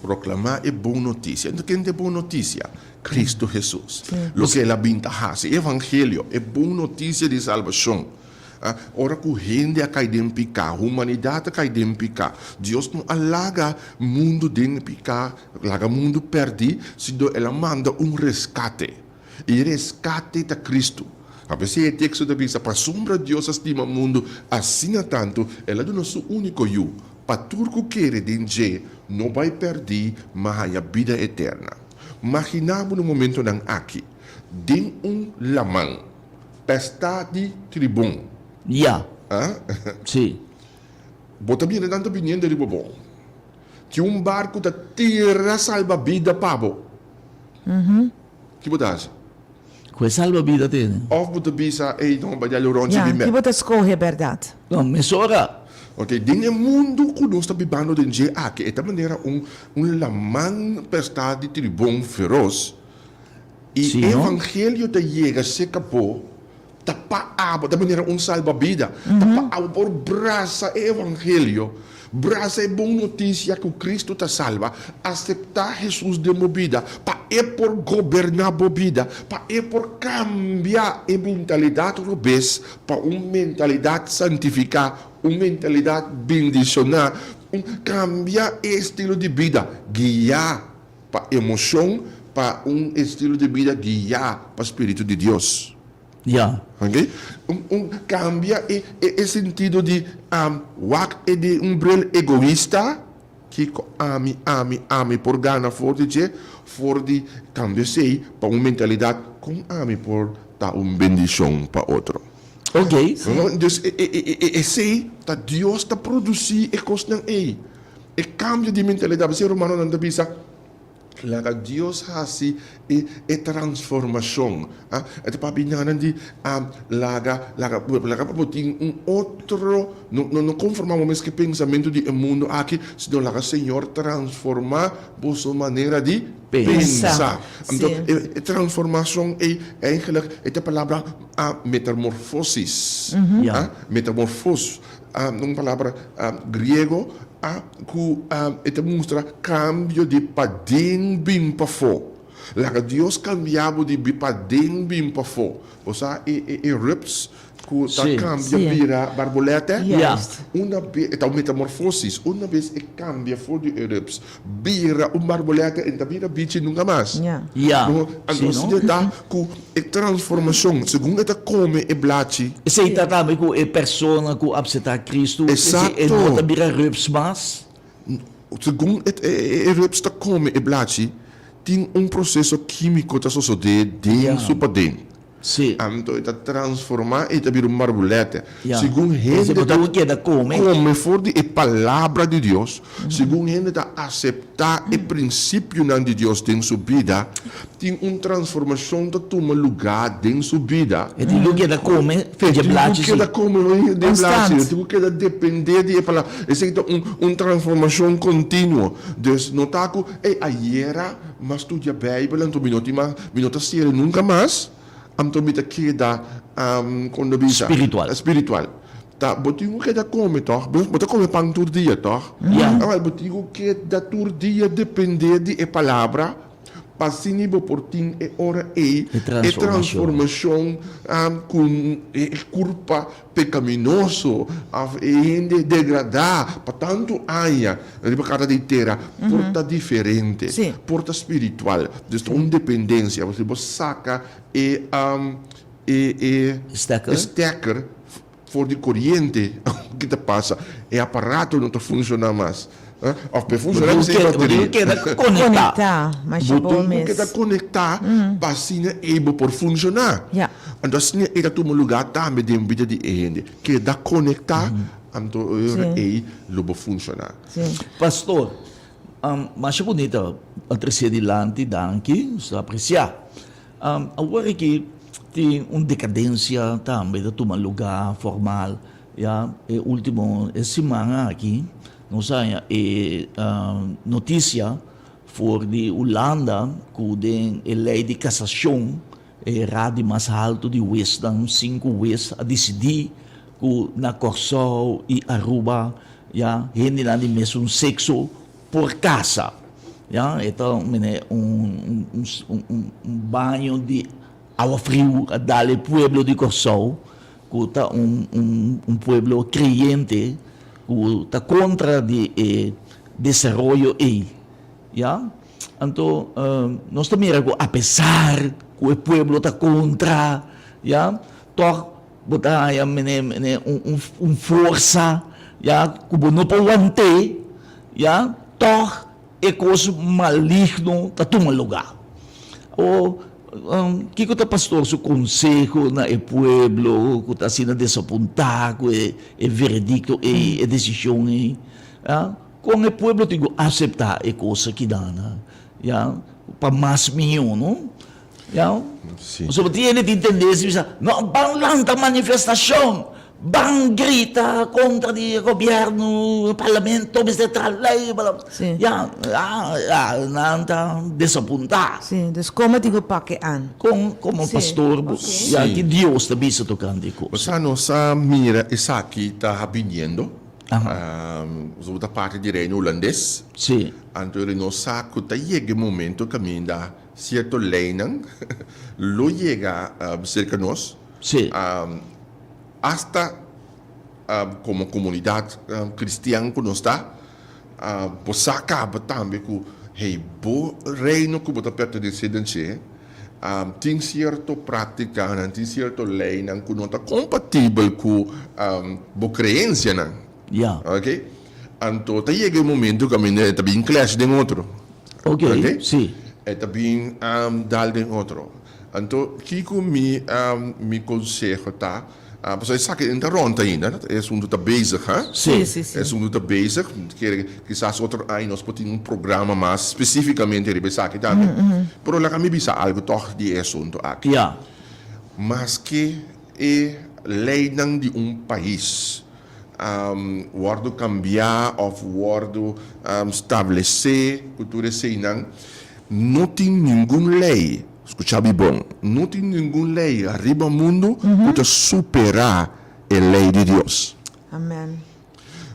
Proklamá e bon notisia. Enton ken ta e bon notisia? Kristu Hesus. Loke el a bin ta hasi, e evangelio, e bon notisia di salbashon. Ora ku hende a kai den piká, humanidat a kai den piká, Dios no a laga mundu den piká, Laga mundu pèrdí, sino el a manda un reskate. I e reskate ta Kristu. A p'esei e teksto ta bisa, Pasobra Dios a stima mundu asina tantu, el a duna su úniko Yu, pa tur ku kere den dje no bai pèrdí, ma haña bida eterna. Maginá bo na momentonan aki, den un laman pèstá di tribon. Ya. Sí. Bo ta mira nan ta biniendo riba bo. Tin un barku ta tira salbabida pa bo. Ki bo ta hasi? Ku e salbabida tene? Òf bo ta bisa, Ey, no, bai dal un ròntje Ya, di ki bo ta skohe bèrdat? No, mesora. Ok, den e mundu ku nos ta bibando den dje aki, e ta manera un un laman pèstá di tribon feros, i Sí, e no? evangelio ta yega serka bo. Ta pa abo, ta manera un salbabida. Ta pa abo por brasa e evangelio, brasa e bon notisia ku Kristu ta salba, aseptá Hesus den bo bida, pa E por goberná bo bida, pa E por kambia e mentalidat robes pa un mentalidat santifiká, un mentalidat bendishoná, un kambia e estilo di bida guiá pa emoshon pa un estilo di bida guiá pa spiritu di Dios. Ya. Ok? Un, un cambia e, e, e sentido di um, wak e di un bril egoista, kiko ami, ami, ami por gana for di dje, for di cambia esei pa un mentalidad con ami por ta un bendicion pa otro. Ok. No, dus e, e, e, e, esei ta Dios ta produci e cosnan ei. E cambio di mentalidad, p'esei Romanonan ta bisa, Laga Dios hasi e e transformashon. A E ta papia ñanan di a laga laga laga pa bo tin un otro no no no konformá bo mes ku e pensamentu di e mundu aki sino laga Señor transformá boso manera di Pensa. pensa. Anto e e transformashon ei eigenlijk e ta palabra a metamorfosis. Ya. A metamorfos a un palabra griego A ku e ta mustra kambio di paden bin pafó. Laga Dios kambia bo di paden bin pafó. Bo sa e e e rups ku ta kambia bira barbolètè? Una bes e ta un metamorfosis. Una bes e kambia for di e rups bira un barbolètè e no ta bira bichi nunka mas. Anto asina ta ku e transformashon segun e ta kome e blachi. Esei ta tambe ku e persona ku apseptá Kristu, esei e no ta bira rups mas. Segun e rups ta kome e blachi, tin un proseso kímiko ta sosodé den su paden. Anto e ta transformá i ta bira un marbulète. Segun hende ta kome for di e Palabra di Dios, segun hende ta aseptá e prinsipionan di Dios den su bida, tin un transformashon ta tuma lugá den su bida. E tin ku keda kome dje blachi si. E tin ku keda kome dje blachi. E tin ku keda dependé di e Palabra. Esei ta un transformashon kontinuo. Dus no ta ku, ey, ayera m'a studia Beibel anto mi no tin mas, mi no ta sere nunka mas, anto mi ta keda, kon ta bisa? Spiritual. Spiritual. Ta bo tin ku keda kome tòg? Bo ta kome pan tur dia tòg? Ya. Awor bo tin ku keda tur dia dependé di e Palabra pa asina bo por tin e ora ei E e transformashon ku e kurpa pekaminoso òf e hende degradá pa tantu aña riba kara di tera por ta diferente, por ta spiritual. Dus ta un dependensia. Pasobra si bo saka e e Stekker. stekker for di koriente, ki ta pasa? E aparato no ta funshoná mas. Of pa e funshoná mester e bateria. Bo tin ku keda konektá. Konektá, masha Bo bon tin ku mes. keda konektá pa asina ei bo por funshoná. Ya. Anto asina ei ta tuma lugá tambe den bida di e hende. Keda konektá, anto e ora ei lo bo funshoná. Sí. Pastor, masha bunita a trese dilanti, danki, nos ta apresiá. Awor aki tin un dekadensia tambe ta tuma lugá formal. Ya e ultimo e siman aki nos haña e notisia for di Hulanda ku den e lei di kasashon e raad di mas haltu di huesnan, sinku hues a disidí ku na Kòrsou i Aruba ya hendenan di mesun sekso por kasa. Ya e ta mene un un baño di awa friu a dal e pueblo di Kòrsou ku ta un un pueblo kreyente ku ta kontra di e desaroyo ei, ya. Anto nos ta mira ku apesar ku e pueblo ta kontra, ya, tòg bo ta haña mene mene un un forsa, ya, ku bo no por want'é, ya, tòg E kos maligno ta tuma lugá. O, kiko ta pastor su konseho na e pueblo ku ta asina desapuntá ku e veredikto ei, e desishon ei? Kon e pueblo tin ku aseptá e kos akinan, ya, pa mas mihó, no? Ya. Sí. Pasobra tin hende tin tendensia bisa, no, ban lanta manifestashon, ban grita kontra di e gobièrnu, parlamento mester traha lei, bla. Sí. Ya, ya, ya, nan ta desapuntá. Sí, dus komo tin ku pak e an? Kon komo Sí, pastor bo, oké. ya, Sí. ki Dios ta bisa tokante e kos? Osea nos a mira esaki ta biniendo, Aha. Pasobra ta parti di Reino Hulandes. Sí. Anto nos sa ku ta yega e momento kaminda Cierto leynan lo yega cerca nos. Sí. Hasta como comunidad cristian cu nos ta, bo sa caba tambe cu, hey, bo reino cu bo ta pertenece den dje, tin cierto practicanan, tin cierto leynan cu no ta compatibel cu bo creencianan. Ya. Ok. Anto ta yega e momento cu e ta bin clash den otro. Ok, sí. E ta bin dal den otro. Anto kiko mi mi conseho ta, pasobra esaki no ta rond ainda, e asunto ta bezig, ha? Sí. Sí, sí, sí. E asunto ta bezig, kere kisas otro aña nos por tin un programa mas specificamente riba esaki tambe. Pero laga mi bisa algo tog di e asunto aki. Ya. Maske e leynan di un pais wòrdu kambiá òf wòrdu stablesé ku tur eseinan, no tin ningun lei, skucha mi bon, no tin ningun lei ariba mundu ku ta superá e lei di Dios. Amen.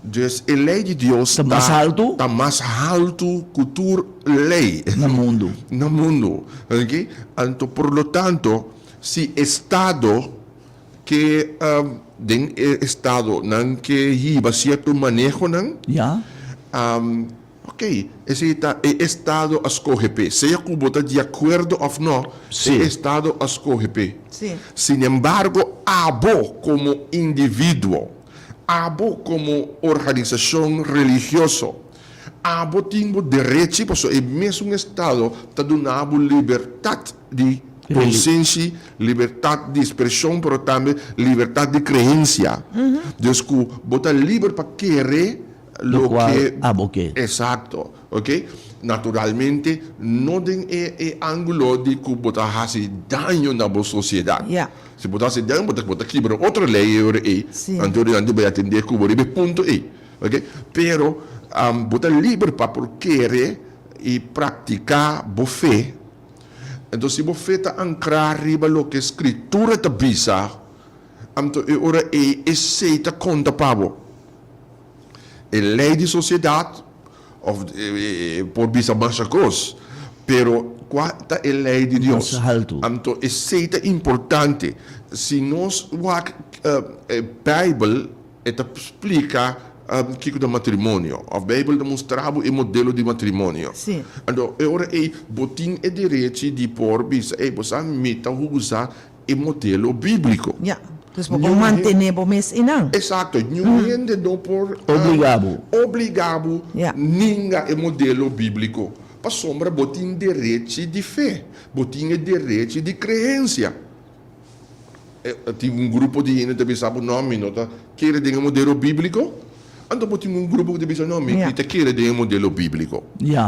Dus e lei di Dios Ta mas haltu? Ta mas haltu ku tur lei. Na mundu. Na mundu. Oke? Anto por lo tanto, si estado Ke den e estado nan ke hiba sierto manehonan. Ya. Ok, esei ta e estado a skohe p'e. Sea ku bo ta di akuerdo òf no, Sí. e estado a skohe p'e. Sí. Sinembargo, abo komo individuo, abo komo organisashon religioso, abo tin bo derechi, pasobra e mesun estado ta duna bo libertat di konsenshi, libertat di ekspreshon, pero tambe libertat di kreensia. Dus ku bo ta liber pa kere Lokual loke abo ke. Eksakto, ok. Naturalmente no den e e ángulo di ku bo ta hasi daño na bo sosiedat. Ya. Si bo ta hasi daño bo ta bo ta kibra otro lei e ora ei, Si. anto nan ta bai atendé ku bo riba e punto ei, ok. Pero bo ta liber pa por kere i praktiká bo fe. Anto si bo fe ta ankrá riba loke Skritura ta bisa, anto e ora ei esei ta konta pa bo. E lei di sosiedat òf por bisa masha kos, pero kua ta e lei di Dios? Mas haltu. Anto esei ta importante. Si nos wak e Beibel, E ta splika kiko ta matrimonio òf Beibel ta mustra bo e modelo di matrimonio. Sí. Anto e ora ei bo tin e derechi di por bisa, ey bo sa mi ta usa e modelo bíbliko. Ya. Dus bo por mantené bo mes einan. Exacto, niun hende no por Obligá bo. obligá bo ninga e modelo bíbliko, pasobra bo tin derechi di fe, bo tin e derechi di kreensia. Tin un grupo di hende ta bisa bo, no, mi no ta kere den e modelo bíbliko. Anto bo tin un grupo ku ta bisa, no, mi ta kere den e modelo bíbliko.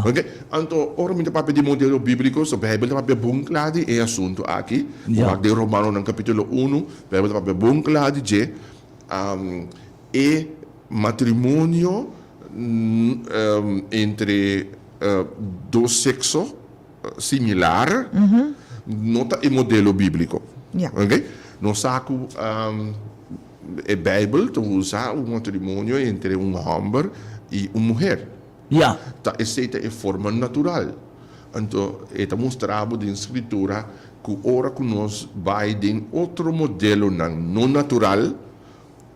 Oke? Anto ora mi ta papia di modelo bíbliko, so Beibel ta papia bon kla di e asuntu aki. Bo wak den Romanonan kapítulo unu, Beibel ta papia bon kla di dje. E matrimonio entre dos sekso similar no ta e modelo bíbliko. Oke? Nos sa ku e Beibel ta usa un matrimonio entre un hòmber i un muher. Ta esei ta e forma natural. Anto e ta mustra bo den Skritura ku ora ku nos bai den otro modelonan no natural,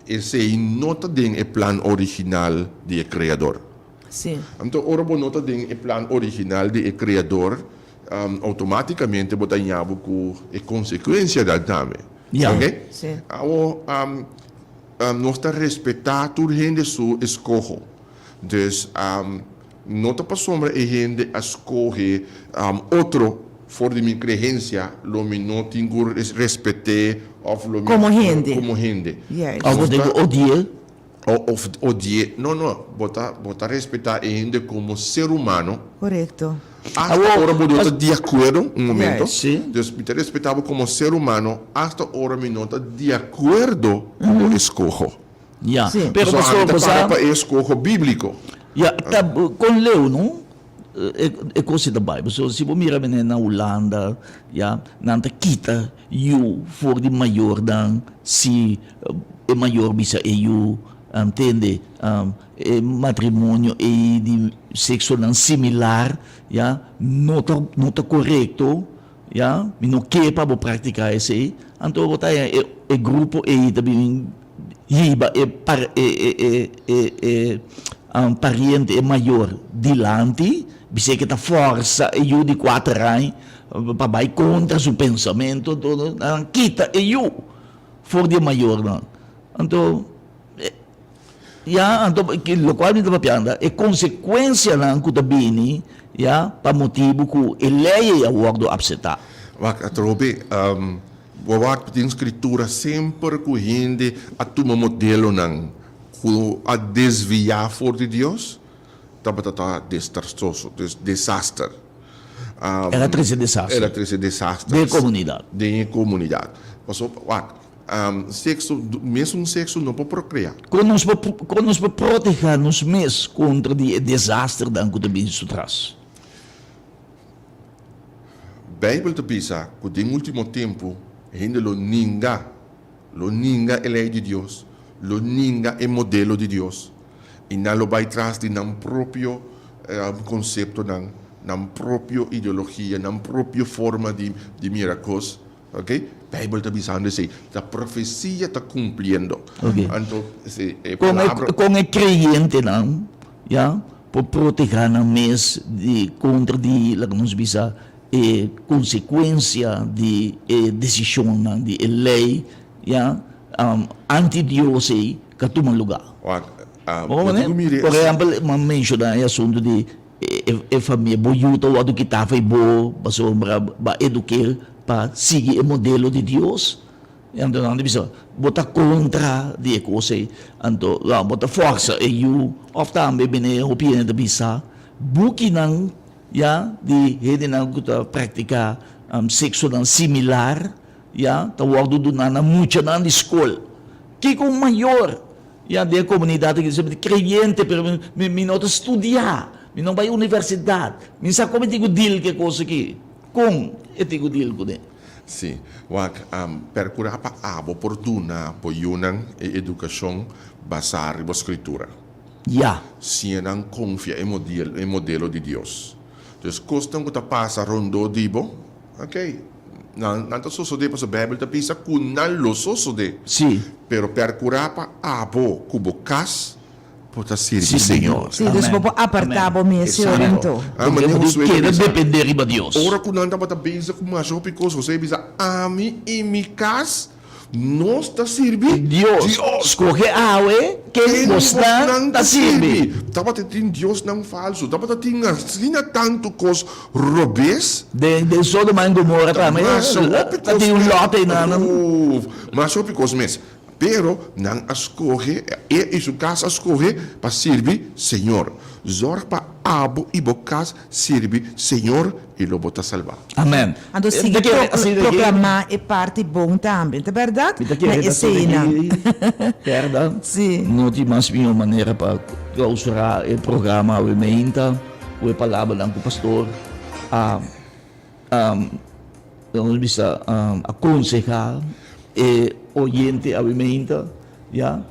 esei no ta den e plan original di e Kreador. Sí. Anto ora bo no ta den e plan original di e Creador, automaticamente bo ta haña bo cu e consecuencianan tambe. Ja. Ok? Sí. Awo, nos ta respeta tur hende su escoho. Dus, no ta pasobra e hende a scoge otro for di mi creencia lo mi no tin cu respet'é of lo mi. Como hende. Como hende. Juist. Of bo tin cu odi'é. Of odi'é. No, no. Bo ta, bo ta respetá e hende komo ser humano. Korekto. Asta ora bo no ta di akuerdo, un momento. Sí. Dus mi ta respetá bo komo ser humano hasta ora mi no ta di akuerdo ku bo eskoho. Ya. Sí. Pero Pasobra pasobra ami ta bo para sa. pa e eskoho bíbliko. Ya, ta kon leu, no? E e kos ei ta bai. Pasobra si bo mira mene na Hulanda, ya, nan ta kita yu for di mayornan si e mayor bisa e yu, tende, e matrimonio ei di sexonan similar, ya, no ta no ta korekto, ya, mi no ke pa bo praktiká esei. Anto bo ta haña e e grupo ei ta bin hiba e par e e e e e pariente e mayor dilanti, bis'é ke ta fòrsa e yu di kuater aña pa bai kontra su pensamentu, anto nan kita e yu for di e mayornan. Anto ya, anto lokual mi ta papiando e konsekuensianan ku ta bini ya pa motibu ku e lei ei a wòrdu apseptá. Wak atrobe, bo wak den Skritura semper ku hende a tuma modelonan ku a desviá for di Dios, tabata ta desastroso, desaster. El a trese desaster. El a trese desaster. Den e komunidat. Den e komunidat. Pasobra, wak, sekso, mesun sekso no por prokreá. Kon nos por, kon nos por protehá nos mes kontra di e desasternan ku ta bini su tras? Beibel ta bisa ku den último tempu hende lo ninga, lo ninga e lei di Dios, lo ninga e modelo di Dios, i nan lo bai tras di nan propio konseptonan, nan propio ideologia, nan propio forma di di mira kos. Ok, Beibel ta bisando esei, ta profesia ta kumpliendo. Ok. Anto e Kon e palabra. kon e kreyentenan, ya, por protehá nan mes di kontra di, laga nos bisa, e konsekuensia di e desishonnan di e lei, ya, anti-Dios ei ka tuma lugá. Wak, Bo bo tin ku mira Por ehèmpel, mi a menshoná e asuntu di e famia, bo yu ta wòrdu kitá for bo pasobra bo a eduk'é pa sigui e modelo di Dios. Anto nan ta bisa, bo ta kontra di e kos ei, anto bo ta fòrsa e yu. Òf tambe bini hopi hende ta bisa, bukinan ya di hendenan ku ta praktiká seksonan similar ya ta wòrdu duná na muchanan di skol. Kiko un mayor ya den e komunidat aki ta kreyente pero mi no ta studiá, mi no bai universidat, mi sa kon mi tin ku dil ku e kos aki. Kon e tin ku dil kuné? Sí. Wak, perkurá pa abo por duna bo yunan e edukashon basá riba Skritura. Ya. Siña nan konfia e model, e modelo di Dios. Dus kosnan ku ta pasa rondó di bo, okey, nan, nan ta sosodé pasobra Beibel ta bisa ku nan lo sosodé. Sí. Pero perkurá pa abo ku bo kas Bo ta sirbi Señor. Sí, dus bo por apartá bo mes, Señor, anto. Ah, manera Bo Josué ta keda bisa. dependé riba Dios. Ora ku nan tabata bezig ku masha hopi kos, Josué a bisa, Ami i mi kas. Nos ta sirbi Dios. Skohe awe ken bosnan ta sirbi. Tabata tin diosnan falsu. Tabata tin asina tantu kos robes. Den Sodoma en Gomora tambe ta tin un lòt einan. Masha hopi kos mes. Pero nan a skohe, e i su kas a skohe pa sirbi Señor. Zòrg pa abo i bo kas sirbi Señor i lo bo ta salbá. Amen. Anto sigui proklamá e parti bon tambe, ta bèrdat? Mi ta kere ta asina aki, Gerda. No tin mas mihó manera pa klausurá e programa awe meinta ku e palabranan ku pastor a nos bisa a konsehá e oyente awe meinta, ya.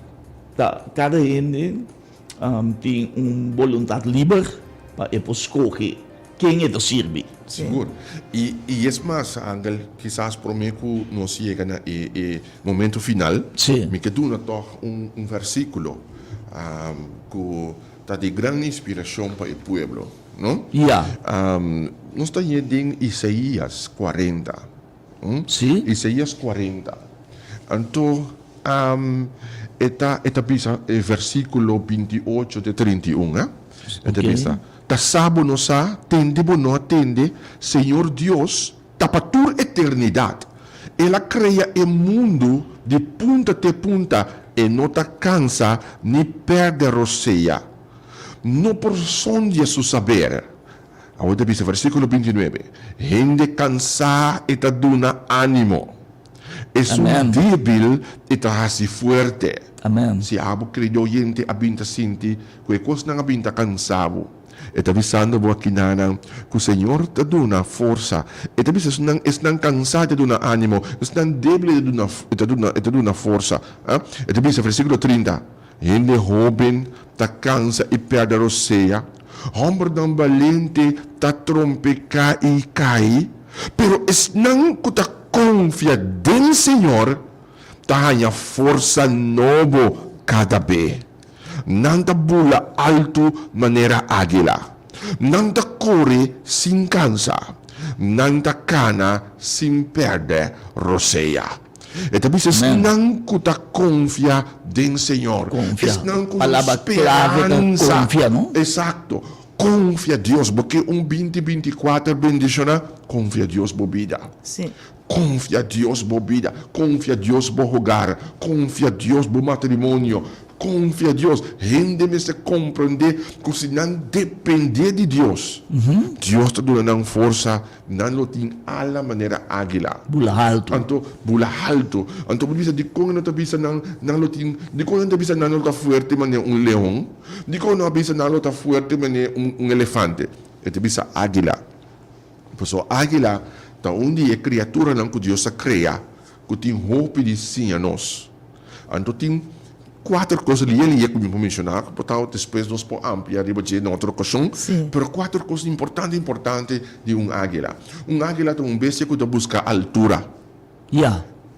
Ta kada hende tin un boluntat liber pa e por skohe ken e ta sirbi. Sigur. I i es mas, Angel, kisas promé ku nos yega na e e momento final, mi ke duna tòg un un vèrsikulo ku ta di gran inspirashon pa e pueblo, no? Nos ta hañ'é den Isaías kuarenta. Isaías kuarenta. Anto e ta e ta bisa e versíkulo 28 te 31, eh. E ta bisa, Ta sa bo no sa, tende bo no a tende, Señor Dios ta pa tur eternidat. El a krea e mundu di punta te punta, e no ta kansa ni pèrdè rosea. No por sondia su saber. Awor ta bisa versíkulo 29, Hende kansá e ta duna ánimo, esun débil e ta hasi fuerte. Si abo kreyó yente a bin ta sinti ku e kosnan a bin ta kansa bo, e ta bisando bo akinanan ku Señor ta duna forsa. E ta bisa esnan esnan kansá e ta duna ánimo, esnan débil e ta duna e ta duna e ta duna forsa. E ta bisa versíkulo 30, Hende hóben ta kansa i pèrdè rosea, hòmbernan balente ta trompeká i kai, pero esnan ku ta konfia den Señor ta haña forsa nobo kada be. Nan ta bula altu manera águila. Nan ta kore sin kansa. Nan ta kana sin pèrdè rosea. E ta bisa esnan ku ta konfia den Señor. Esnan ku no speransa. Esakto. Konfia Dios. Bo ke un binti 24 bendishoná? Konfia Dios bo bida. Konfia Dios bo bida. Konfia Dios bo hogar. Konfia Dios bo matrimonio. Konfia Dios. Hende mester komprendé ku si nan dependé di Dios, Dios ta duna nan forsa, nan lo tin ala manera águila. Bula haltu. Anto, bula haltu. Anto bo bisa, dikon e no ta bisa nan, nan lo tin, dikon e no ta bisa nan lo ta fuerte manera un leon? Dikon e no a bisa nan lo ta fuerte manera un elefante? E ta bisa águila. Pasobra águila ta un di e kriaturanan ku Dios a krea ku tin hopi di siña nos. Anto tin kuater kos lia lia ku mi por menshoná, ku por ta despues nos por amplia riba dje na otro okashon, pero kuater kos importante importante di un águila. Un águila ta un bestia ku ta buska altura.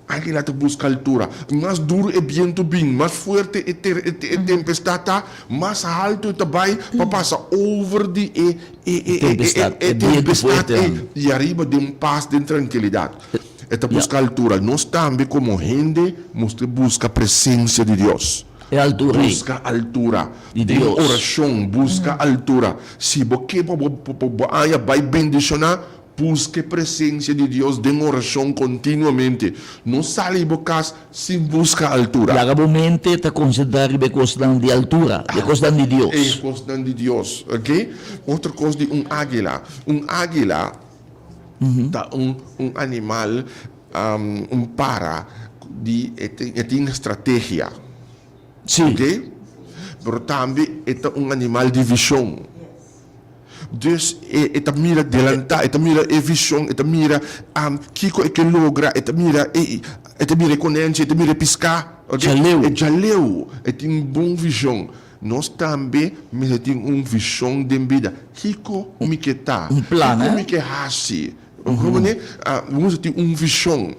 Águila ta buska altura. Mas duru e bientu bin, mas fuerte e e tempestad ta, mas haltu e ta bai pa pasa over di e e e tempestad ei i ariba den pas, den trankilidat. E ta buska altura. Nos tambe komo hende mester buska presensia di Dios. E altura ei. Buska altura. Di Dios. Den orashon buska altura. Si bo ke pa bo aña bai bendishoná, buska e presensia di Dios den orashon kontinuamente. No sali bo kas sin buska altura. Laga bo mente ta konsentrá riba e kosnan di altura, e kosnan di Dios. E kosnan di Dios. Oke. Otro kos di un águila. Un águila Ta un un animal, un para di e tin e tin strategia. Sí. Oké? Pero tambe e ta un animal di vishon. Dus e e ta mira delantá, e ta mira e vishon, e ta mira kiko e ke logra, e ta mira e e ta mira e konenchi, e ta mira e piská. Oké? Djaleu. E djaleu. E tin bon vishon. Nos tambe mester tin un vishon den bida. Kiko mi ke ta? Un plan, Kiko mi ke hasi? Bo mane? Bo mester tin un vishon.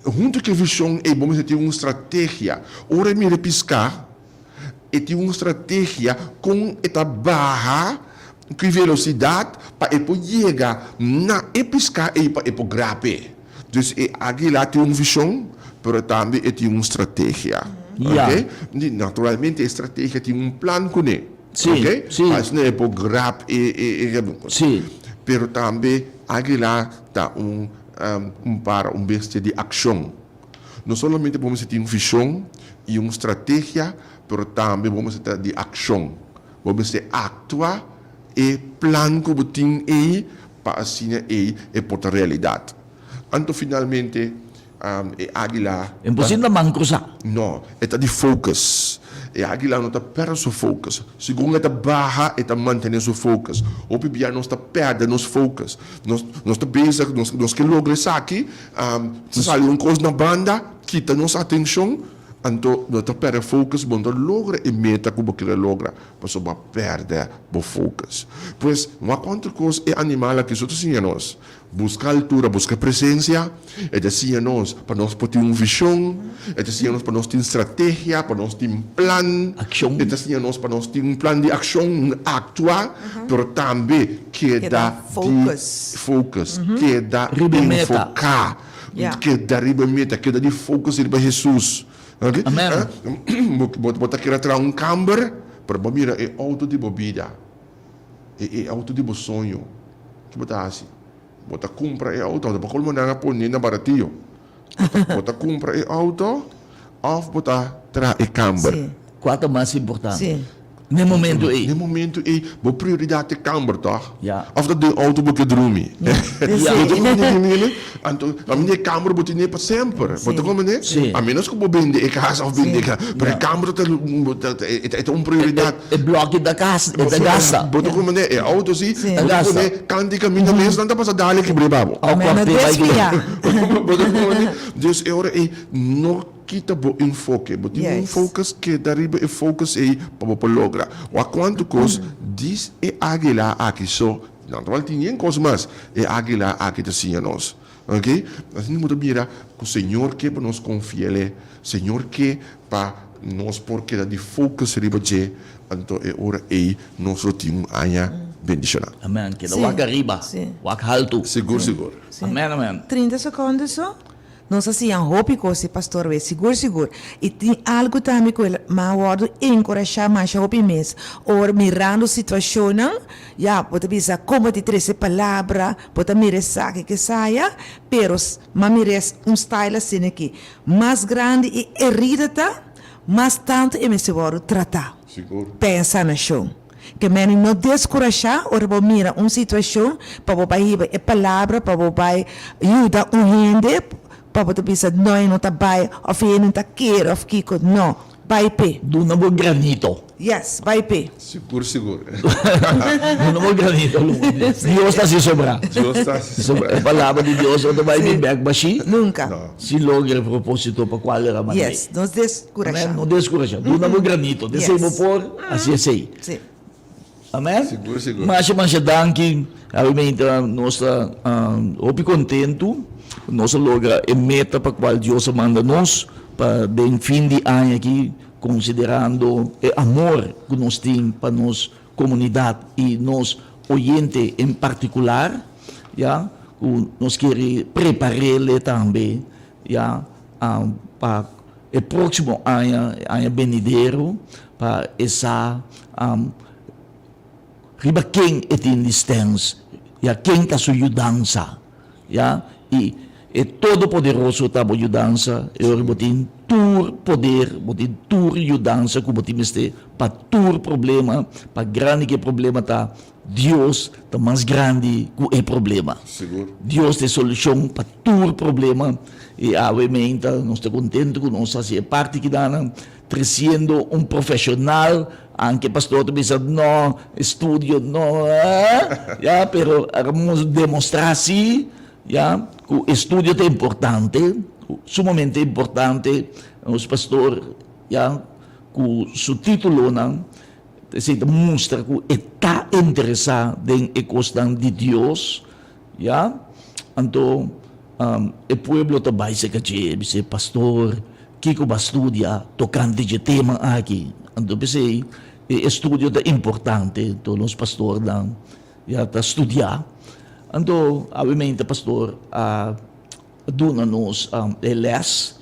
Huntu ku e vishon ei bo mester tin un strategia. Ora e mira e piská, e tin un strategia kon e ta baha ku e velosidat pa e por yega na e piská ei pa e por grap'e. Dus e águila tin un vishon, pero tambe e tin un strategia. Ja. Oké? Di naturalmente e strategia tin un plan kuné. Sí, Oké? sí. Pa asina e por grab e e e Sí. Pero tambe águila ta un un para, un bestia di akshon. No solamente bo mester tin un vishon i un strategia, pero tambe bo mester ta di akshon. Bo mester aktua e plan ku bo tin ei pa asina ei e por ta realidat. Anto finalmente e águila. E por sinta man krusá. No, e ta di focus. E águila no ta pèrdè su focus. Segun e ta baha, e ta mantené su focus. Hopi bia nos ta pèrdè nos focus. Nos nos ta bezig, nos nos ke logra esaki, ta sali un kos na banda, kita nos atenshon, anto no ta pèrdè focus, bo no ta logra e meta ku bo kere logra, pasobra bo a pèrdè bo focus. Pues, wak kuantu kos e animal aki so ta siña nos. Buska altura, buska presensia, e ta siña nos pa nos por tin un vishon, e ta siña nos pa nos tin strategia, pa nos tin plan, Akshon. e ta siña nos pa nos tin un plan di akshon, un aktua, pero tambe keda Keda di focus. focus, keda Riba e meta. enfoká, Ya. keda riba e meta, keda di focus riba Hesus. Oke? Amen. Bo, bo, bo ta kere traha un kamber, pero bo mira e outo di bo bida. E e auto di bo soño. Ki bo ta hasi? Bo ta kumpra e auto, anto pa kolmo nan a pone na baratio. Bo ta, bo ta kumpra e auto òf bo ta traha e kamber? Sí. Kua ta mas importante? Sí. N'e momento ei. N'e momento ei, bo prioridat ta e kamber, tòg? Ya. Òf ta den auto bo ke drumi? Ja. Ja. Bo ta komprende mi, mi? Anto, a mi e kamber bo tene pa semper. Bo ta komprende? Sí. A menos ku bo bende e kas òf bende e kas. Pero e kamber ta, ta, e ta un prioridat. E bloki ta kas, e ta gasta. Bo ta komprende? E auto si, Sí. bo ta Gasta. pone kant di kaminda mes, nan ta pasa dale kibr'é pa bo. Au Men no kòrt'é bai desviá. Bo ta komprende? Dus e ora ei, no kita bo enfoke. Bo tin un Yes. focus, keda riba e focus ei pa bo por logra. Wak kuantu kos dis e águila aki so, nan ta wak tin yen kos mas, e águila aki ta siña nos. Ok, asina bo ta mira ku Señor ke pa nos konfi'El, Señor ke pa nos por keda di focus riba dje, anto e ora ei nos lo tin un aña bendishoná. Amen, keda Sí, wak ariba, sí. wak haltu. Sigur, sigur. Sí. Amen, amen. 30 sekondo so. Nos a siña hopi kos di pastor Wes, sigur sigur. I tin algu tambe ku el a wòrdu enkurashá masha hopi mes. Ora mirando situashonnan, ya, bo ta bisa kon bo ta trese palabra, Bo ta mira esaki ke saya, pero m'a mira es un style asina aki. Mas grandi e herida ta, mas tantu e mester wòrdu tratá. Sigur. Pensa nashon. Ke meni no deskurashá ora bo mira un situashon pa bo bai hiba e palabra, pa bo bai yuda un hende, pa bo ta bisa no e no ta bai òf e no ta kere òf kiko. No. Bai p'e. Duna bo granito. Yes, bai p'e. Sigur, sigur. Duna bo granito, Lord. Dios ta hasi sobrá. Dios ta hasi sobrá. E palabra di Dios no ta bai bin bèk bashí. Nunka. No. Si logra e propósito pa kual el a mand'é. Yes, no deskurashá. Amen, no deskurashá. Duna bo granito. Desei bo por, hasi esei. Sí. Amen. Sigur, sigur. Masha, masha danki. Realmente nos ta hopi kontentu. Nos a logra e meta pa kual Dios a manda nos pa den fin di aña aki, konsiderando e amor ku nos tin pa nos komunidat i nos oyente en partikular, ya, ku nos kere prepar'ele tambe, ya, pa E próksimo aña, e aña benidero, pa e sa riba ken e tin di stèns, ya, ken ta su yudansa, ya, i e Todopoderoso ta bo yudansa, e ora bo tin tur poder, bo tin tur yudansa ku bo tin mester pa tur problema, pa grandi ku e problema ta, Dios ta mas grandi ku e problema. Sigur. Dios ta e solushon pa tur problema i awe meinta nos ta kontentu ku nos hasi e parti kidanan tresiendo un profeshonal anke pastor ta bisa no estudio no ya pero nos demostra si ya ku estudio ta importante sumamente importante nos pastor ya ku su titulonan. Esei ta mustra ku e ta interesá den e kosnan di Dios, ya. Anto e pueblo ta bai serka dje, e bis'é, Pastor, kiko bo a studia tokante dje tema aki? Anto p'esei e estudio ta importante, anto nos pastornan ya ta studia. Anto awe mente pastor a. duna nos e les,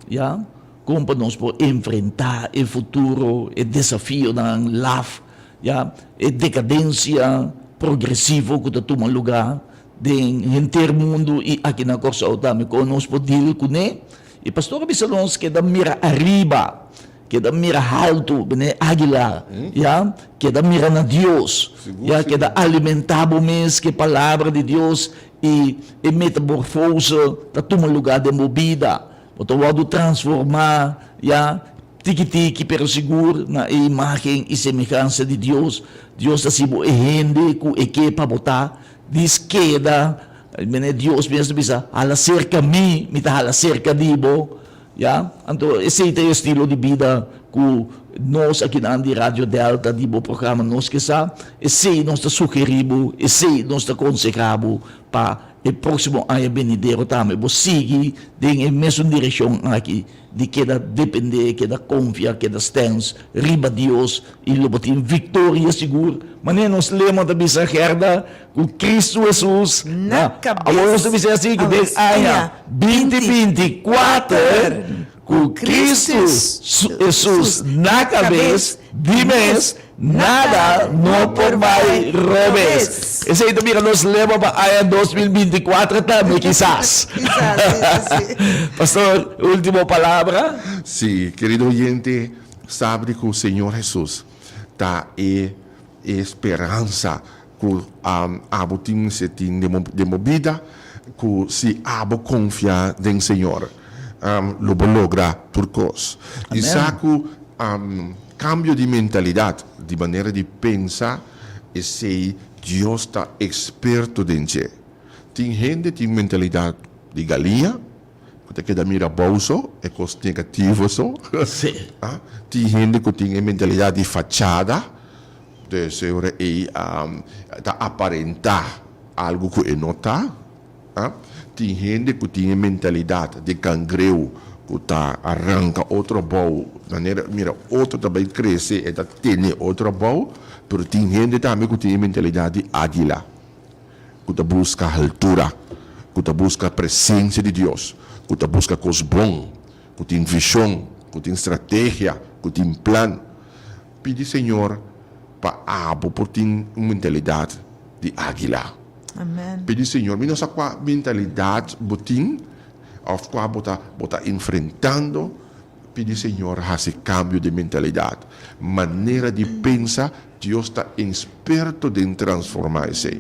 ya, kon pa nos por enfrentá e futuro, e desafionan, laf, ya, e dekadensia progresivo ku ta tuma lugá den henter mundu i aki na Kòrsou tambe, kon nos por deal kuné. E pastor a bisa nos keda mira ariba. Keda mira haltu, bene águila, ya, keda mira na Dios, ya, keda alimentá bo mes ku e Palabra di Dios i e metamorfose ta tuma lugá den bo bida. Bo ta wòrdu transformá, ya, tiki tiki pero sigur na e imágen i semehansa di Dios. Dios ta hasi bo e hende ku e ke pa bo ta. Dis keda, bene Dios mes ta bisa, hala serka mi, mi ta hala serka di bo. Ya, anto esei ta e estilo di bida ku nos akinan di Radio Delta di bo programa Nos Ke Sa. Esei nos ta sugerí bo, esei nos ta konsehá bo pa e próksimo aña benidero tambe bo sigui den e mesun direkshon aki di keda dependé, keda konfia, keda stèns riba Dios i lo bo tin viktoria sigur. Manera nos lema ta bisa Gerda, Ku Kristu Hesus na kabes. Awor nos ta bisa asi ku den aña 2024, ku Kristu Hesus na kabes, di mes nada no por bai robes. Esei ta bira nos lema pa aña 2024 tambe kisas. Pastor, ultimo palabra. Sí, kerido oyente, sabri ku Señor Hesus ta e speransa Ku abo tin mester tin den bo bida, ku si abo konfia den Señor, lo bo logra tur kos. I sa ku kambio di mentalidat, di manera di pensa, esei Dios ta eksperto den dje. Tin hende tin mentalidat di galiña, ku ta keda mira abou so, e kos negativo so. Tin hende ku tin e mentalidat di fachada. Dus e ora ei ta aparentá algu ku e no ta. Tin hende ku tin e mentalidat di kangreu ku ta ranka otro abou, manera mira otro ta bai krese e ta tene otro abou, pero tin hende tambe ku tin e mentalidat di águila ku ta buska haltura, ku ta buska presensia di Dios, ku ta buska kos bon, ku tin vishon, ku tin strategia, ku tin plan. Pidi Señor pa abo por tin un mentalidad di águila. Amen. Pidi Señor, mi no sa cua mentalidad bo tin of cua bo ta bo ta enfrentando, pidi Señor haci cambio di mentalidad, manera di pensa, Dios ta experto den transforma esey,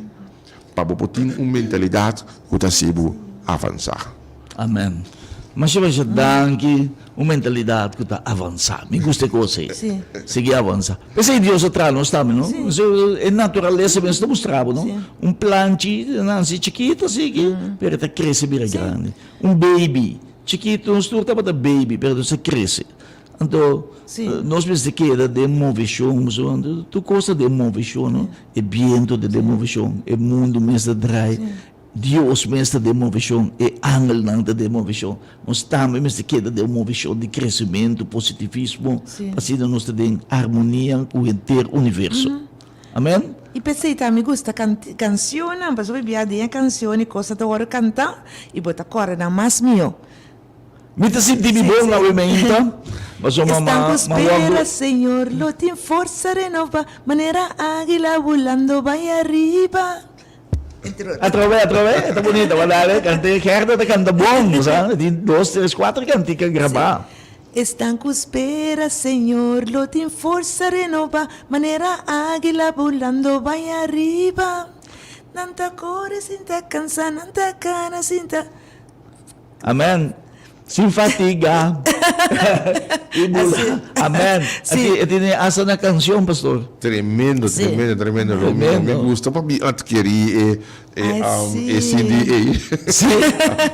pa bo por tin un mentalidad cu ta haci bo avansa. Amen. Masha masha danki. Un mentalidad cu ta avansa. Mi gusta e cos ey. Sí. Sigui avansa. P'esey Dios a traha nos tambe, no? Sí. E naturalesa mes ta mustra bo, no? Sí. Un planchi nansi chikito así, pero e ta crece bira grandi. Un baby chikito, nos tur tabata baby, pero nos a crece. Anto, Sí. nos mester keda den movecion, pasobra tur cos ta den movecion, no? E biento ta den movecion, e mundo mes ta draai. Dios mes ta den moveshon, e angelnan ta den moveshon. Nos tambe mester keda den un moveshon di kresementu, positivismo, Sí. pa asina nos ta den armonia ku henter universo. Amen? I p'esei ta mi gusta kant kansionnan, pasobra bia den e kansion e kosnan ta wòrdu kantá i bo ta kòrda nan mas mihó. Mi ta sinti mi Sí, bon sí. awe meinta, pasobra Esnan ma ku ma spera wòrdu. Señor lo tin forsa renobá, manera águila bulando bai ariba. Atrobe, atrobe, e ta bunita, bo dale, kante, Gerda ta kanta bon, bo sa, tin dos, tres, kuater kantika grabá. Esnan ku spera Señor lo tin forsa renobá, manera águila bulando bai ariba. Nan ta kore sin ta kansa, nan ta kana sin ta. Amen. Sin fatiga. Y bula. Amen. Sí. E tiene hasta na canción, pastor. Tremendo, Sí. tremendo, tremendo. Lo mi, Tremendo. mi gusta pa mi adquirí e, e, Ay, um, sí. e CD ei. Sí.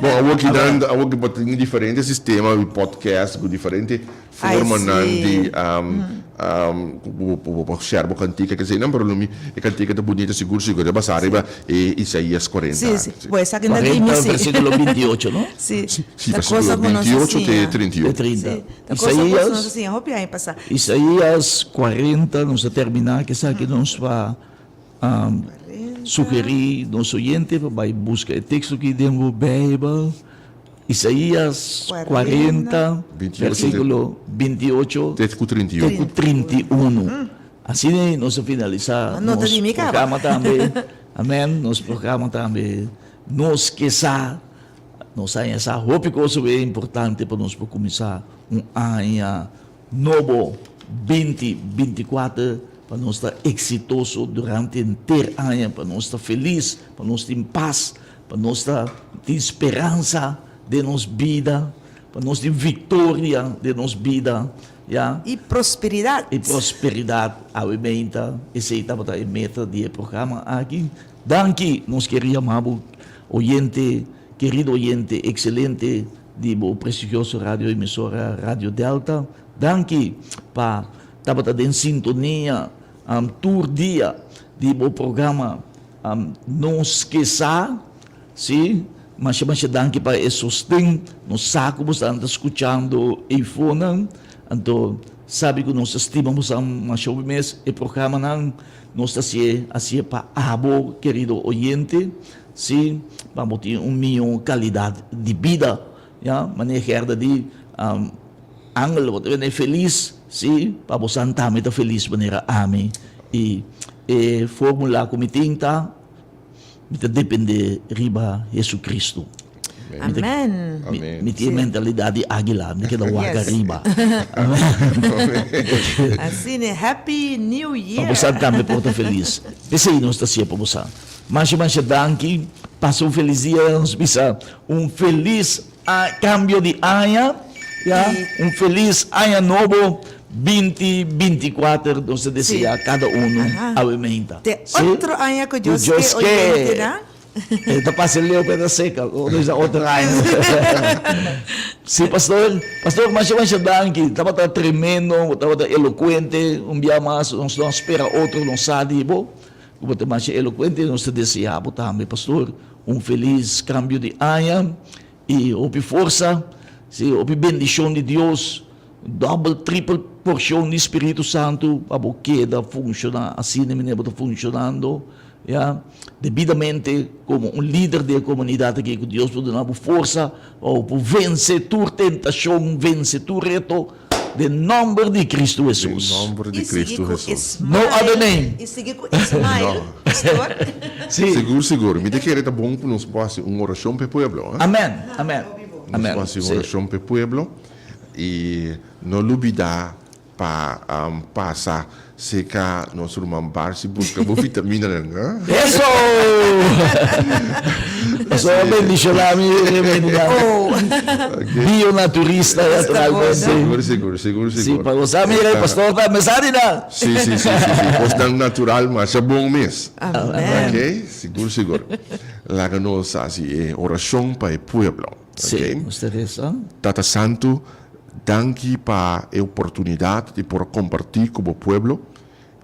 Bon, awor ki nan, awor ki bo tin diferente sistema di podcast ku diferente Ay, formanan sí. di um, um, ku bo, bo, bo por share bo kantika keseinan, pero lo mi, e kantika ta bunita sigur sigur, ta basá riba e Isaías 40. Sí, sí. Bo esaki na di mi, 40 sí. versículo 28, no? Sí. Sí, sí, Ta versículo cosa ku nos a 28 te siña. 31. Te 30. Sí. Ta cosa ku Isaías, nos a siña hopi aña pasá. Isaías 40, nos a terminá ku esaki nos pa um, sugerí nos oyente pa bai buska e teksto aki den bo Bijbel. Isaías 40, versíkulo 28 te ku 31. Te ku 31. Asina nos a finalisá nos programa tambe. Amèn. Nos programa tambe. Nos ke sa, nos haña sa hopi kos hopi importante pa nos por kuminsá un aña nobo binti 24, pa nos ta eksitoso durante henter aña, pa nos ta felis, pa nos tin pas, Pa nos ta tin speransa den nos bida, pa nos tin viktoria den nos bida, ya. I prosperidat. I prosperidat. Awe meinta, esei tabata e meta di e programa aki. Danki, nos keri yama bo oyente, kerido oyente ekselente di bo prestigioso radio emisora Radio Delta. Danki pa tabata den sintonia tur dia di bo programa. Nos ke sa, si, masha masha danki pa e sosten, nos sa ku bosan ta skuchando eifonan, anto sabi ku nos ta stima bosan masha hopi mes, e programanan nos ta hasié hasié pa abo kerido oyente, si, pa bo tin un mihó kalidat di bida, ya, manera Gerda di, Angel bo ta bini felis, si, pa bosan tambe ta felis manera ami i E formula ku mi tin ta, mi ta depende riba Jesucristo. Amen. Mi tin e mentalidad di aguila, mi ta keda wak ariba. Asina, Happy New Year. Pa bosan tambe por ta felis. P'esei nos ta siña pa bosan. Masha masha danki, pasa un felis dia, nos bisa un felis Cambio di aña, ya, un feliz aña nobo 2024 nos ta desea cada uno awe meinta. Te otro aña cu Dios ke oyente nan. E ta pasa leu pero ta seca, nos bisa otro aña. Si pastor, pastor masha masha danki, tabata tremendo, tabata elocuente, un bia mas nos no a spera otro, nos sa di bo, cu bo ta masha elocuente, nos ta desea bo tambe pastor. Un felis cambio di aña y hopi forsa, si hopi bendicion di Dios, dobel, tripel porcion di Spiritu Santo pa bo keda funciona asina manera bo ta funcionando, ya, debidamente como un lider di e comunidad aki cu Dios por duna bo forsa pa bo por vence tur tentacion, vence tur reto. Den nomber di Cristo Jesus. Den nomber di Cristo Jesus. No other name. I sigui ku e smile, pastor. Si. Sigur, sigur. Mi ta kere ta bon ku nos por hasi un orashon pa e pueblo. Amen, amen. Nos por hasi un orashon pa e pueblo i no lubida pa pasa Seka nos ruman Barsi buska bo vitaminanan, ha? Eso! Eso a bendiciona mi tremenda. Bionaturista naturalmente. Sigur, sigur, sigur, sigur. Si, pa gosa mira e pastor ta mesa di nan. Si, si, si, si, si. Cosnan natural masha bon mes. Amen. Ok, sigur, sigur. Laga nos hasi e oracion pa e pueblo. Si, nos ta resa. Tata Santu, danki pa e oportunidat di por kompartí ku bo pueblo.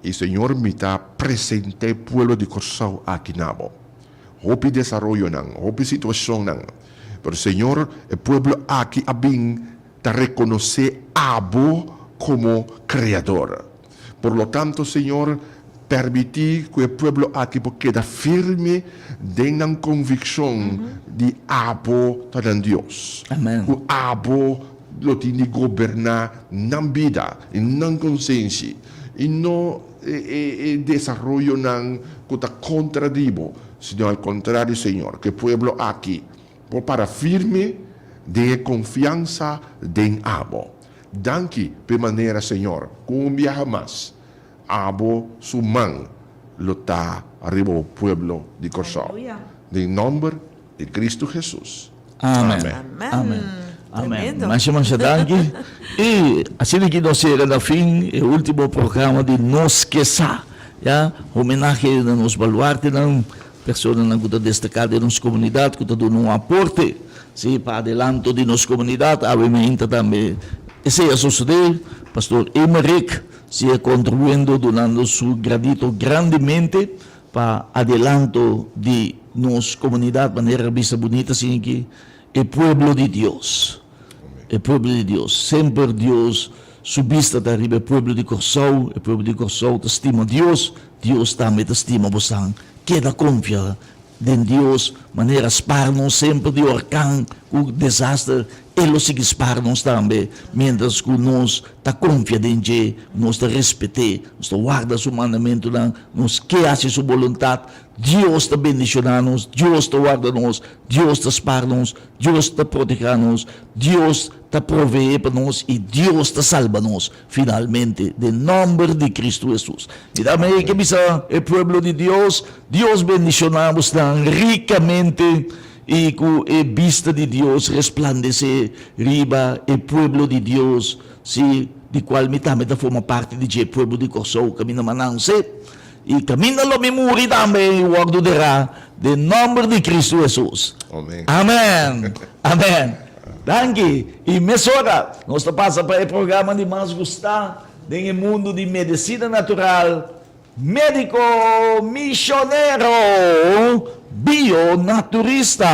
I Señor mi ta presentá e pueblo di Kòrsou aki na bo. Hopi desaroyonan, hopi situashonnan, pero Señor e pueblo aki a bin ta rekonosé abo komo Kreador. Por lo tanto, Señor, permití ku e pueblo aki por keda firme den nan konvikshon di Abo ta nan Dios, ku Abo lo tin di goberná nan bida i nan konsenshi, i no e desaroyonan ku ta kontra di Bo, sino al kontrario, Señor, ku e pueblo aki por para firme den e konfiansa den Abo. Danki p'e manera, Señor, ku un biaha mas Abo su man lo ta riba bo pueblo di Kòrsou. Den nòmber di Kristu Hesus. Amen. Amen. Amen. Masha masha danki. I asina ki nos yega na fin e ultimo programa di Nos Ke Sa, ya, homenahe na nos baluartenan, personanan ku ta destaká den nos komunidat, ku ta duna un aporte. Sí, pa adelanto di nos comunidad, awe mainta tambe esey a sosode, Pastor Emerick sigue contribuyendo, dunando su granito grandemente pa adelanto di nos comunidad, manera a bisa bunita asina aki, e pueblo di Dios, e pueblo di Dios, semper Dios su bista ta riba e pueblo di Corsou, e pueblo di Corsou ta stima Dios, Dios tambe ta stima bosan, keda confia. den Dios, manera spar nos semper di orkan ku desaster, E lo sigui spar nos tambe miéntras ku nos ta konfia den dje, nos ta respet'é, nos ta warda su mandamentunan, nos ke hasi su boluntat. Dios ta bendishoná nos, Dios ta warda nos, Dios ta spar nos, Dios ta protehá nos, Dios ta proveé pa nos i Dios ta salba nos finalmente den nòmber di Kristu Hesus. Mi ta mei ke bisa e pueblo di Dios, Dios bendishoná bosnan rikamente i ku e bista di Dios resplandesé riba e pueblo di Dios, sí, di kual mi tambe ta forma parti di dje, pueblo di Kòrsou, kaminda mi a nanse i kaminda lo mi muri tambe i wòrdu derá den nòmber di Kristu Hesus. Amèn. Amèn. Danki. I mesora nos ta pasa pa e programa di mas gustá den e mundu di medisina natural, Médiko Misionero Bionaturista.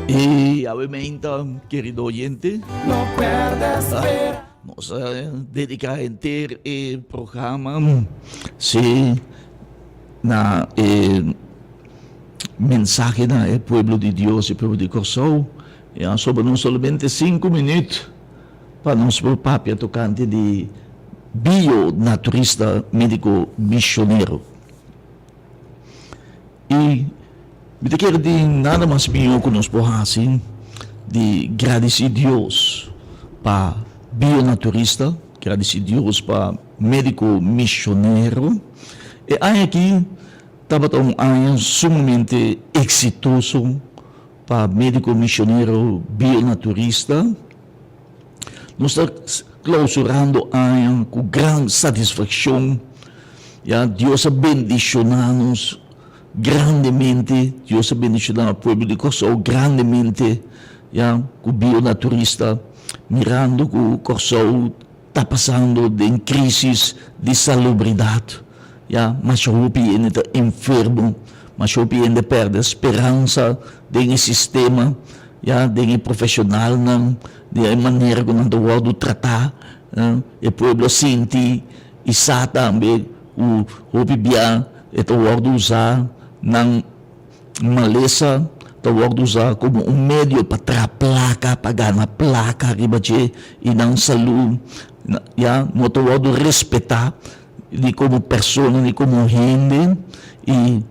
Y awe meinta, querido oyente, nos a dedica henter e programa, si, na e mensahe na e pueblo di Dios, e pueblo di Kòrsou. I a sobra nos solamente sinku minüt pa nos por papia tokante di bio-naturista médiko misionero. I mi ta kere di nada mas mihó ku nos por hasi di gradisí Dios pa bio-naturista, gradisí Dios pa médiko misionero. E aña aki tabata un aña sumamente eksitoso pa médiko misionero bionaturista. Nos ta klausurando aña ku gran satisfakshon. Ya, Dios a bendishoná nos grandemente, Dios a bendishoná pueblo di Kòrsou grandemente, ya, ku bionaturista, mirando ku Kòrsou ta pasando den crisis di salubridad, ya, masha hopi hende ta enfermo, masha hopi hende perde speransa den e sistema, ya, den e profesionalnan, den e manera cu nan ta wordo trata, e pueblo a sinti y sa tambe cu hopi bia e ta wordo usa nan. Malesa ta wòrdu usá komo un medio pa traha plaka, pa gana plaka riba dje i nan salú ya no ta wòrdu respetá ni komo persona ni komo hende i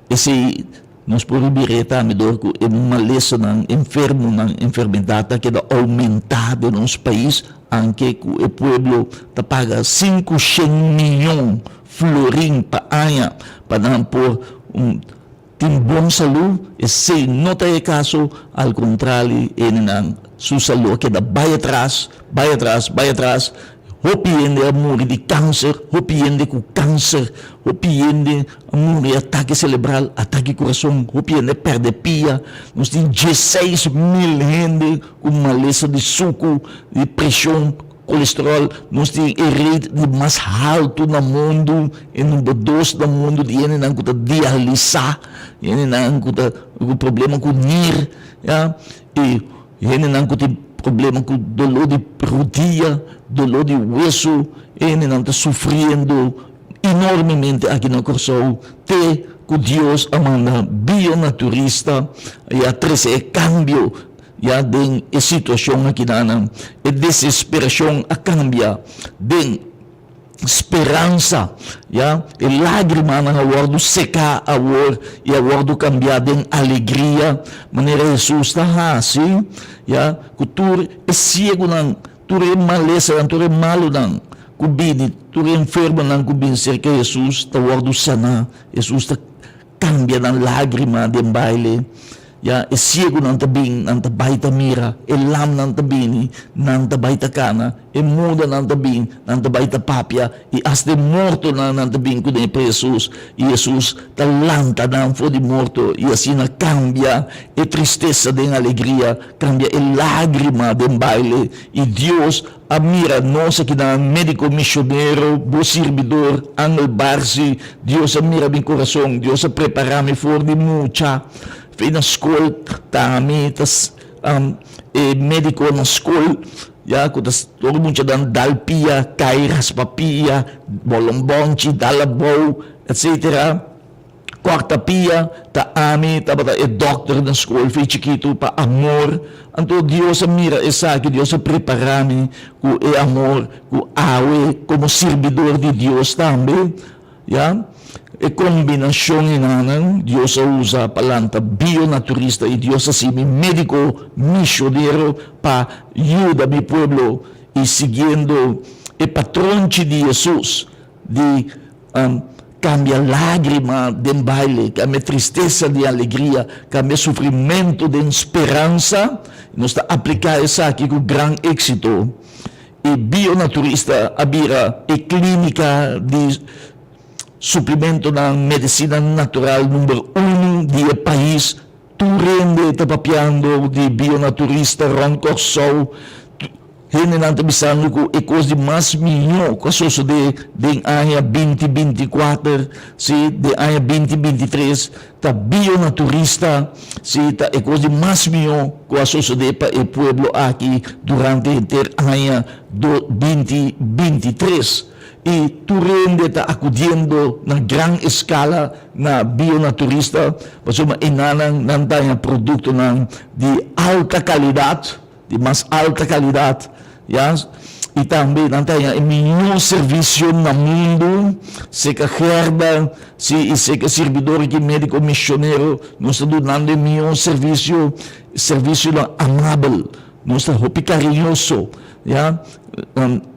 esei nos por ribir'é tambe dor ku e malesanan, enfermonan, enfermedat ta keda oumentá den nos pais anke ku e pueblo ta paga 500 miyon florin pa aña pa nan por tin bon salú, esei no ta e kaso, al kontrali hendenan su salú a keda bai atras, bai atras, bai atras, hopi hende a muri di kanser, hopi hende ku kanser, hopi hende a muri atake selebral, atake kurason, hopi hende a pèrdè pia, nos tin 16,000 hende ku malesa di suku, di preshon. Kolesterol, nos tin e rate di mas haltu na mundu, e number dos na mundu di hendenan ku ta dialisá, hendenan ku ta ku problema ku nir, ya, i hendenan ku tin problema ku doló di rudia, doló di wesu, e hendenan ta sufriendo enormemente aki na Kòrsou te ku Dios a manda bionaturista i a trese e kambio. Ya den e situacion akinanan, e desesperacion a cambia den speransa, ya, e lagrimanan a wordo seca awor y a wordo cambia den alegria, manera Jesus ta haci, ya, cu tur e ciegunan, tur e malesanan, tur e malunan cu bini, tur e enfermonan cu bini cerca Jesus ta wordo sana, Jesus ta cambia nan lagrima den baile. Ya, e siegunan ta bin, nan ta bai ta mira, e lamnan ta bini, nan ta bai ta kana, e mudanan ta bin, nan ta bai ta papia, i asta e mortonan nan ta bin kuné pa Hesus, i Hesus ta lanta nan for di morto i asina kambia e tristesa den alegria, kambia e lágrima den baile, i Dios a mira nos akinan, médiko misionero, bo sirbidor, Angel Barsi, Dios a mira mi kurason, Dios a prepará mi for di mucha. Fe na skol ta mi ta e mediko na skol ya ku ta tur muchanan dal pia kai raspa pia bolonbonchi dal abou etcetera kòrta pia ta ami tabata e dòkter na skol fe chikitu pa amor anto Dios a mira esaki Dios a prepara mi ku e amor ku awe komo sirbidor di Dios tambe. Ya, e kombinashon enanan Dios a usa pa lanta bionaturista i Dios a hasi mi médiko mishonero pa yuda mi pueblo i siguiendo e patronchi di Hesus di kambia lágrima den baile, kambia tristesa den alegria, kambia sufrimentu den speransa. Nos ta apliká esaki ku gran éksito. E bionaturista a bira e klínika di suplimentonan medisina natural number unu di e pais. Tur hende ta papiando di bionaturista rònt Kòrsou. Hendenan ta bisando ku e kos di mas mihó ku a sosodé den aña 2024, sí, den aña 2023, Ta bionaturista si ta e kos di mas mihó ku a sosodé pa e pueblo aki durante henter aña 2023. I tur hende ta akudiendo na gran eskala na bionaturista pasobra enanan nan ta haña produktonan di alta kalidat. Di mas alta calidad, ya, y tambe nan ta haña e mihó servicio na mundu, seca Gerda, si, y seca sirbidor aki medico misionero, nos ta dunando e mihó servicio, servicionan amabel, nos ta hopi cariñoso, ya,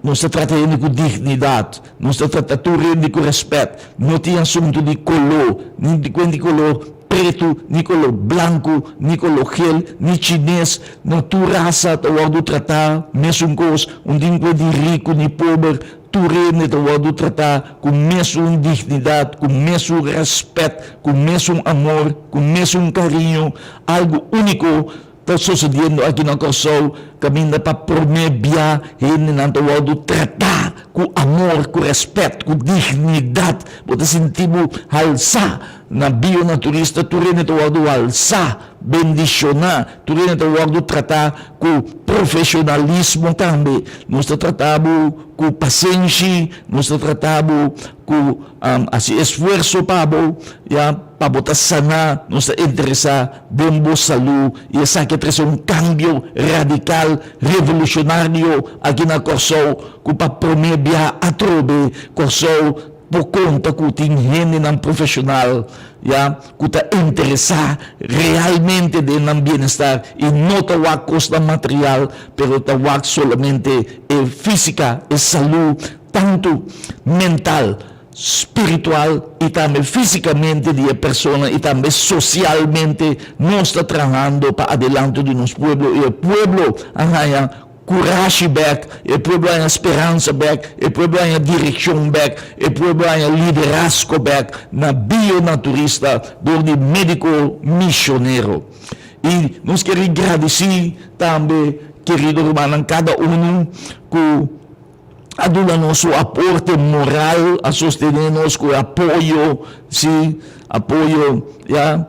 nos ta trata hende cu dignidad, nos ta trata tur hende cu respet, no tin asunto di color, ni di cuenti color. Pretu, ni koló blanku, ni koló gel, ni chines, no tur rasa ta wòrdu tratá mesun kos, un tin kue di riku ni pober, tur hende ta wòrdu tratá ku mesun dignidat, ku mesun rèspèt, ku mesun amor, ku mesun kariño, algu úniko ta sosediendo aki na Kòrsou kaminda pa promé bia hendenan ta wòrdu tratá ku amor, ku rèspèt, ku dignidat. Bo ta sinti bo halsá na Bionaturista, tur hende ta wòrdu halsá, bendishoná, tur hende ta wòrdu tratá ku profeshonalismo tambe. Nos ta tratá bo ku pasenshi, nos ta tratá bo ku hasi esfuerso pa bo, ya, pa bo ta saná, nos ta interesá den bo salú i esaki a trese un kambio radikal, revolushonario aki na Kòrsou ku pa promé bia atrobe Kòrsou por konta ku tin hendenan profeshonal, ya, ku ta interesá realmente den nan bienestar i no ta wak kosnan material pero ta wak solamente e físika, e salú tantu mental, spiritual i tambe físikamente di e persona i tambe sosialmente nos ta trahando pa adelanto di nos pueblo i e pueblo a haña kurashi bèk, e pueblo a haña speransa bèk, e pueblo a haña direkshon bèk, e pueblo a haña liderazgo bèk na bionaturista dor di médiko mishonero. I nos kier gradisí tambe kerido rumannan kada unu ku a duna nos su aporte moral, a sostené nos ku e apoyo, sí, apoyo, ya,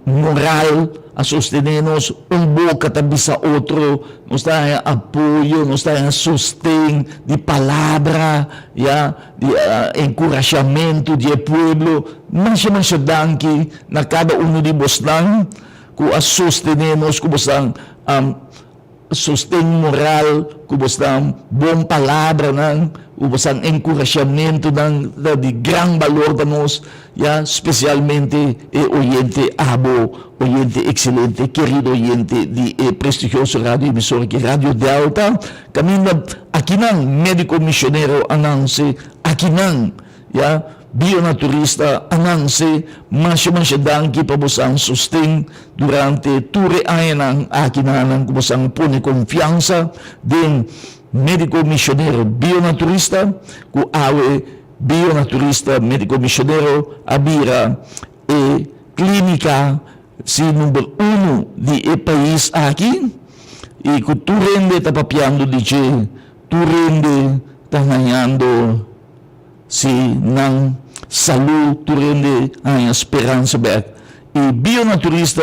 moral, a sostené nos, un boka ta bisa otro, nos ta haña apoyo, nos ta haña sosten di palabra, ya, di enkurashamentu di e pueblo. Masha masha danki na kada unu di bosnan ku a sostené nos ku bosnan Sosten moral ku bosnan bon palabranan, ku bosnan enkurashamentunan ta di gran balor pa nos, ya, spesialmente e oyente abo, oyente ekselente, kerido oyente di e prestigioso radio emisora aki, Radio Delta, kaminda akinan Médiko Misionero a nanse, akinan, ya. Bionaturista Ananse, masha masha danki pa bosan sosten durante tur e añanan aki nan ku bosan a pone konfiansa den Médiko Misionero Bionaturista, ku awe Bionaturista Médiko Misionero a bira e klínika si number uno di e pais aki i ku tur hende ta papiando di dje, tur hende ta hañando si nan salú, tur hende haña speransa bèk. I bionaturista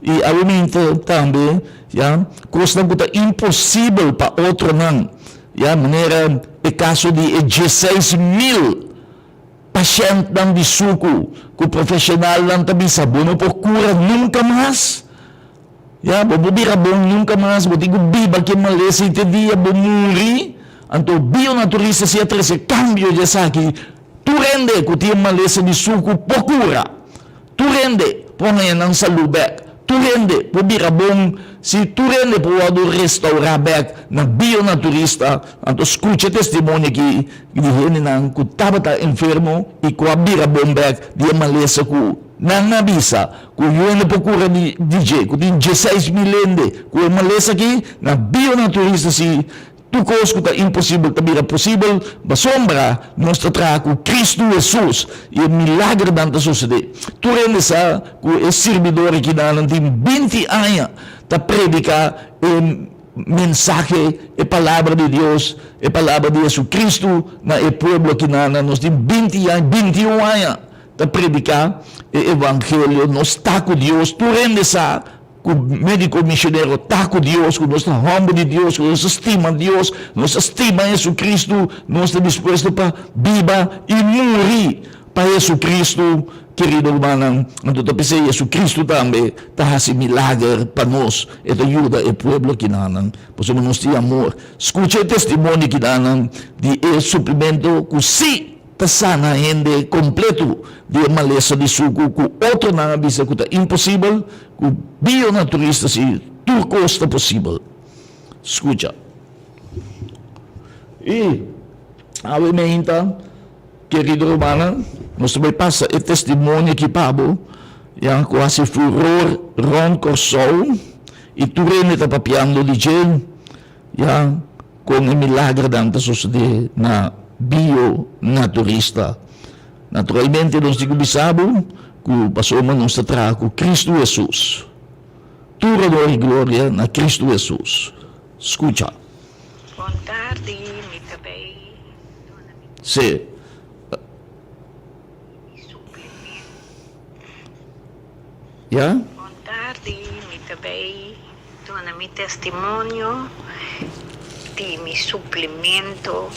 i awe tambe ya kosnan ku ta imposibel pa otronan ya manera e kaso di e 16.000 pashèntnan di suku ku profeshonalnan ta bisa bo no por kura nunka mas, ya, bo por bira bon nunka mas, bo tin ku biba ku e malesa i te dia bo muri. Anto bionaturista si a trese kambio di esaki, tur hende ku tin e malesa di suku por kura. Tur hende por haña nan salú bèk. Tur hende por bira bon. Si tur hende por wòrdu restourá bèk na bionaturista, anto skucha e testimonio aki di hendenan ku tabata enfermo i ku a bira bon bèk di e malesa ku nan a bisa ku yu hende por kura di dje, ku tin 16.000 hende ku e malesa aki na bionaturista si Tur kos ku ta imposibel ta bira posibel pasobra nos ta traha ku Kristu Hesus i e milagernan ta sosodé. Tur hende sa ku e sirbidor akinan tin 20 aña ta prediká e mensahe, e palabra di Dios, e palabra di Hesukristu na e pueblo akinan. Nos tin 20 aña, 21 aña ta prediká e evangelio. Nos ta ku Dios. Tur hende sa ku médiko misionero ta ku Dios, ku nos ta hòmber di Dios, ku nos ta stima Dios, nos ta stima Hesukristu, nos ta dispuesto pa biba i muri pa Hesukristu. Kerido rumannan, anto ta p'esei Hesukristu tambe ta hasi milager pa nos, e ta yuda e pueblo kinanan, pasobra nos tin amor. Skucha e testimonio kinanan di e suplimento ku sí ta sana hende kompleto di e malesa di suku ku otronan a bisa ku ta imposibel, ku bionaturista si tur kos ta posibel. Skucha. I awe meinta, kerido rumannan, nos ta bai pasa e testimonio aki pa bo, ya ku hasi furor rònt Kòrsou i tur hende ta papiando di dje, ya kon e milagernan ta sosodé na bionaturista. Naturalmente nos tin ku bisa bo ku pasobra nos ta traha ku Kristu Hesus. Tur honor i gloria na Kristu Hesus. Skucha. Bon tardi, mi ta bay duna mi Sí. Mi suplemento. Ya? Bon tardi, mi ta bay duna mi testimonio di mi suplemento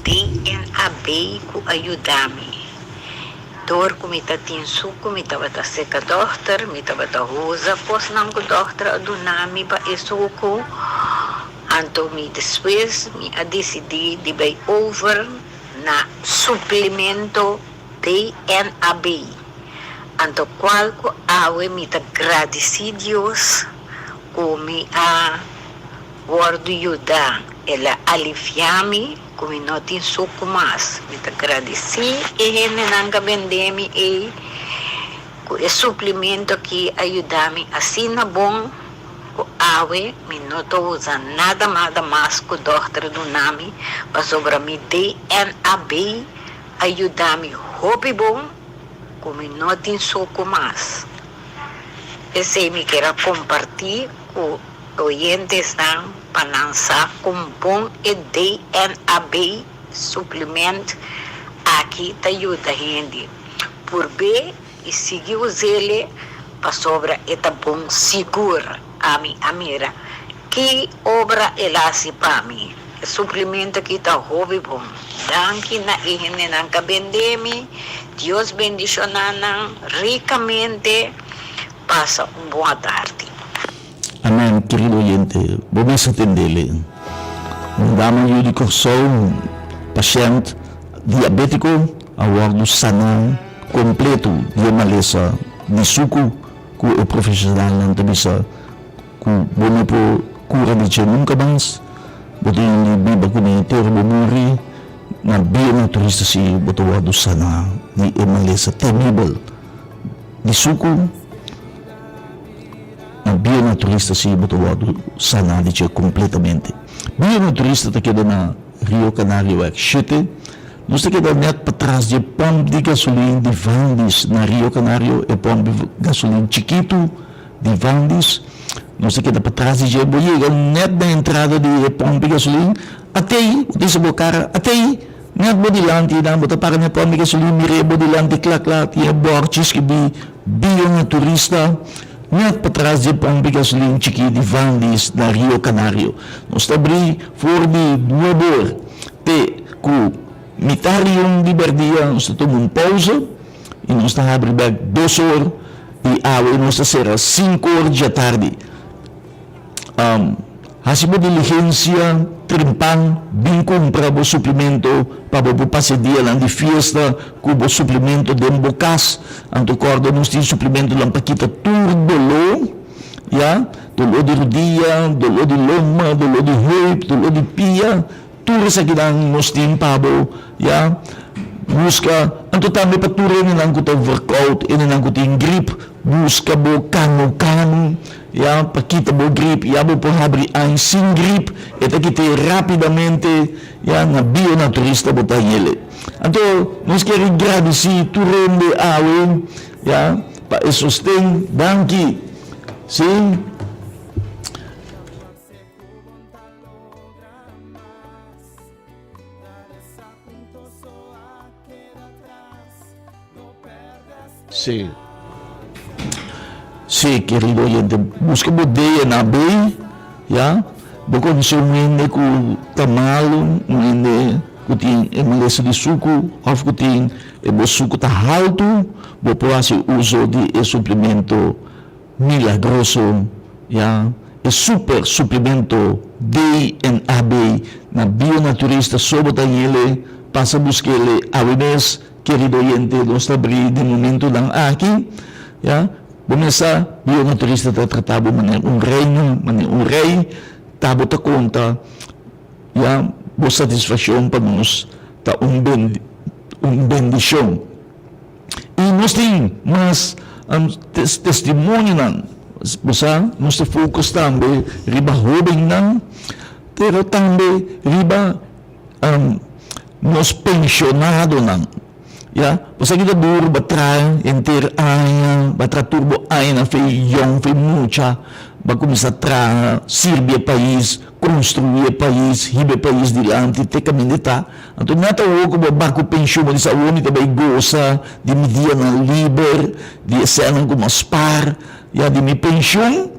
DNAB ku a yuda mi. Dor ku mi ta tin suku mi tabata seka dòkter, mi tabata usa kosnan ku dòkter a duna mi pa e suku. Anto mi despues mi a disidí di bai over na suplemento DNAB. Anto kual ku awe mi ta gradisí Dios ku mi a wòrdu yudá, el a aliviá mi ku mi no tin suku mas. Mi ta gradisí e hendenan ku a bendé mi ei ku e suplimento aki a yuda mi asina bon ku awe mi no ta usa nada nada mas ku dòkter duna mi pasobra mi DNAB a yuda mi hopi bon ku mi no tin suku mas. P'esei mi kier a kompartí ku oyentesnan pa nan sa kon bon e DNAB suplement aki ta yuda hende. Purb'é i sigui us'el pasobra e ta bon sigur. Ami a mira ki obra el a hasi pa mi. E suplemento aki ta hopi bon. Danki na e hendenan ka bende mi. Dios bendiciona nan ricamente. Pasa un bon atardi. Amen kerido oyente, bo mes a tendele. Un dama yu di Kòrsou, pashènt diabétiko, a wòrdu saná kompletu di e malesa di suku ku e profeshonalnan ta bisa ku bo no por kura di dje nunka mas, bo tin di biba kuné te ora bo muri. Na Bionaturista si bo ta wòrdu saná di e malesa teribel di suku. Na Bionaturista si bo ta wòrdu saná di dje kompletamente. Bionaturista ta keda na Rio Canarioweg shete. Nos ta keda nèt patras di e pòmp di gasolin di Vandis na Rio Canario, e pòmp di gasolin chikitu di Vandis. Nos ta keda patras di dje. Bo yega nèt na entrada di e pòmp di gasolin, atei, bo ta hisa bo kara, atei, nèt bo dilanti nan, bo ta para na e pòmp di gasolin, mira e bo dilanti kla kla, tin e bòrchi skibí Bionaturista, nèt patras di e pòmp di gasolin chikí di Vandis na Rio Canario. Nos ta abrí for di nuebe or te ku mitar di un di bèrdia, nos ta tuma un pousa i nos ta habri bèk dos or i awe nos ta sera sinku or djatardi. Hasi bo diligensia trempan bin kumpra bo suplimento pa bo por pasa e dianan di fiesta ku bo suplimento den bo kas. Anto kòrda nos tin suplimentonan pa kita tur doló, ya, doló di rudia, doló di lomba, doló di heup, doló di pia. Tur esakinan nos tin pa bo, ya. Buska, anto tambe pa tur hendenan ku ta verkoud, hendenan ku tin grip, buska bo kanu kanu, ya, pa kita bo grip, ya bo por habri añ sin grip, e ta kit'é rapidamente, ya, na Bionaturista bo ta hañ'el. Anto nos kier gradisí tur hende awe, ya, pa e sosten, danki, sí. Sí. Sí, querido oyente, busca bo DNA bay, ya. Bo conoce un hende cu ta malo, un hende cu tin e malesa di sucu of cu tin e bo sucu ta halto, bo por haci uso di e suplemento milagroso, ya, e super suplemento DNA bay na Bionaturista so bo ta yele, pasa buskele awe mes, kerido oyente, nos ta abri den momentonan aki, ya, bo mes sa, Bionaturista ta trata bo manera un reina, manera un rey, ta bo ta konta, ya, bo satisfakshon pa nos ta un un bendishon. I nos tin mas testimonionan. Bo sa, nos ta focus tambe riba hobennan, pero tambe riba nos pensionadonan. Ya, bo sa ki ta duru ba traha henter aña, ba traha tur bo añanan fe yong, fe mucha, ba kuminsá traha, sirbi e pais, Construi e pais, hiba e pais dilanti te caminda e ta. Anto no ta awor cu bo a baha cu pensioen, bo di awor mi ta bay goza di mi dianan liber, di e senan cu mi a spaar, ya di mi pensioen.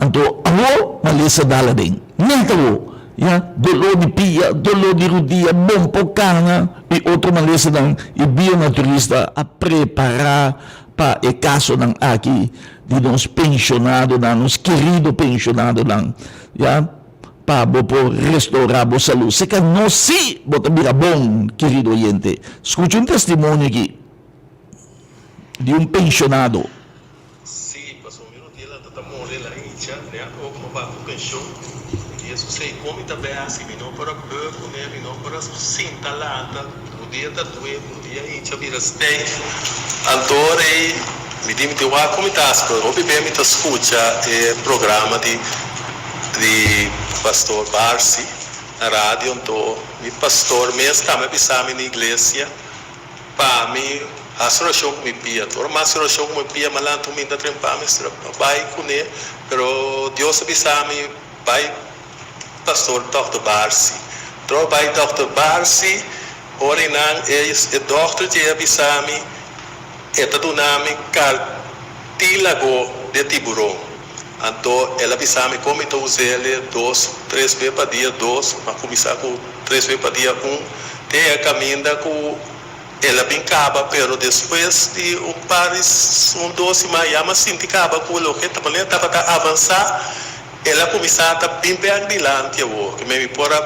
Anto awor malesa dal aden. Net awor, ya, dolor di pia, dolor di rudia, bon por cana y otro malesanan y bionaturista a prepara pa e casonan aki di nos pensionadonan, nos kerido pensionadonan. Ya, pa bo por restaurá bo salú. Seka nos sí bo ta bira bon, kerido oyente. Skucha un testimonio aki di un penshonado. Sí, pasobra mi rudia lanta ta mole la hincha, ne a koba komo baku penshon. Mi di Hesus, Ey, kon mi ta bay hasi? Mi no por a beu kuné, mi no por a sinta lanta, rudia ta due, rudia hincha bira stijf. Anto ora ey mi di mi tin wak ku mi ta hasi, pero hopi be mi ta skucha e programa di di pastor Barsi na radio, anto mi pastor mes tambe a bisa mi na iglesia pa mi hasi orashon ku mi pia. Anto ora mi hasi orashon ku mi pia, mi a lanta un minta trempa mi bai kuné, pero Dios a bisa mi bai pastor dòkter Barsi. Anto bai dòkter Barsi, ora i nan e dòkter dje a bisa mi e ta duna mi kartílago de tiburon. Anto el a bisa mi kon mi ta us'el dos, tres be pa dia, dos, m'a kuminsá ku tres be pa dia, un, te e kaminda ku el a bin kaba, pero despues di un par di, un dos siman ya m'a sinti kaba ku loke ta manera tabata avansá, el a kuminsá ta bin bèk dilanti awor, ke mi por a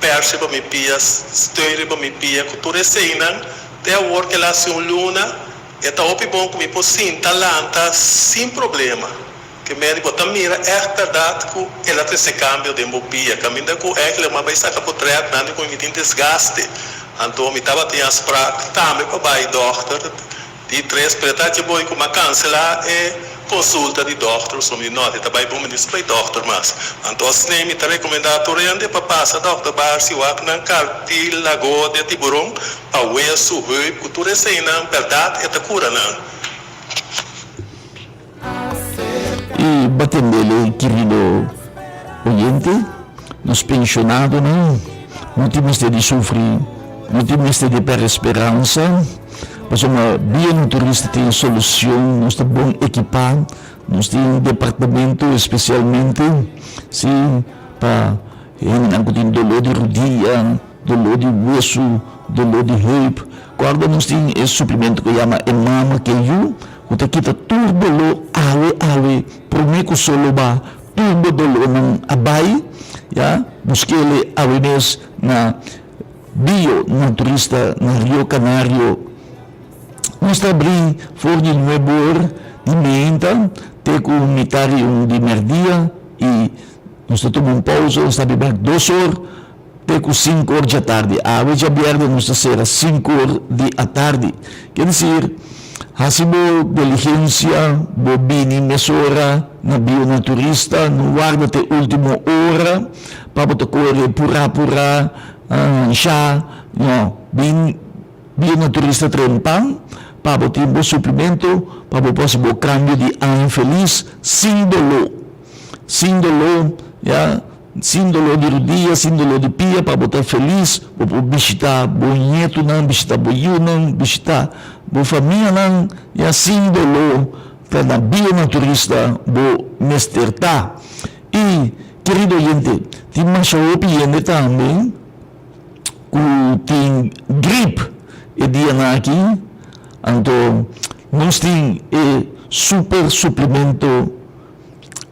pèrs riba mi pia, steun riba mi pia, ku tur eseinan, te awor ke el a hasi un luna. E ta hopi bon ku mi por sinta lanta sin problema. Ke mende bo ta mira ègt bèrdat ku el a trese kambio den bo bia. Kaminda ku ègele m'a bai saka potrèt nan di ku mi tin desgaste. Anto mi tabatin afsprak tambe pa bai dòkter di tres, pero e ta dje boy ku m'a kanselá e konsulta di dòkter, pasobra mi di nò, e ta bai bon, mi no mester bai dòkter mas. Anto asina mi ta rekomendá tur hende pa pasa dòkter Barsi wak nan kartilago de tiburon pa wesu, heup, ku tur eseinan bèrdat e ta kura nan. I batendele kerido oyente, nos pensionadonan no tin mester di sufri, no tin mester di perde speransa, pasobra Bia Naturista tin e solucion, nos ta bon ekipa, nos tin un departamento especialmente si pa hendenan cu tin dolor di rodia, dolor di wesu, dolor di heup, corda nos tin e suplemento cu yama e mama ke yu. Ku ta kita tur doló awe awe promé ku solo ba tur bo dolónan a bai ya buskele awe mes na Bio Naturista na Rio Canario. Nos ta abrí for di nuebe or di meinta te ku mitar di un di mèrdia i nos ta tuma un pousa nos ta habri bèk dos or te ku sinku or djatardi. Awe djabièrnè nos ta sera sinku or di atardi. Ke desir, hasi bo diligensia, bo bini mesora na Bionaturista, no warda te último ora pa bo ta kore purá purá, sha, no. Bin Bionaturista trempan pa bo tin bo suplimento pa bo por hasi bo kambio di aña felis sin doló. Sin doló, ya. Sin doló di rudia, sin doló di pia, pa bo ta felis, bo por bishitá bo ñetunan, bishitá bo yunan, bishitá bo famianan, ya sin doló, ta na bia naturista bo mester ta. I, kerido oyente, tin masha hopi hende tambe ku tin grip e dianan aki, anto nos tin e super suplemento.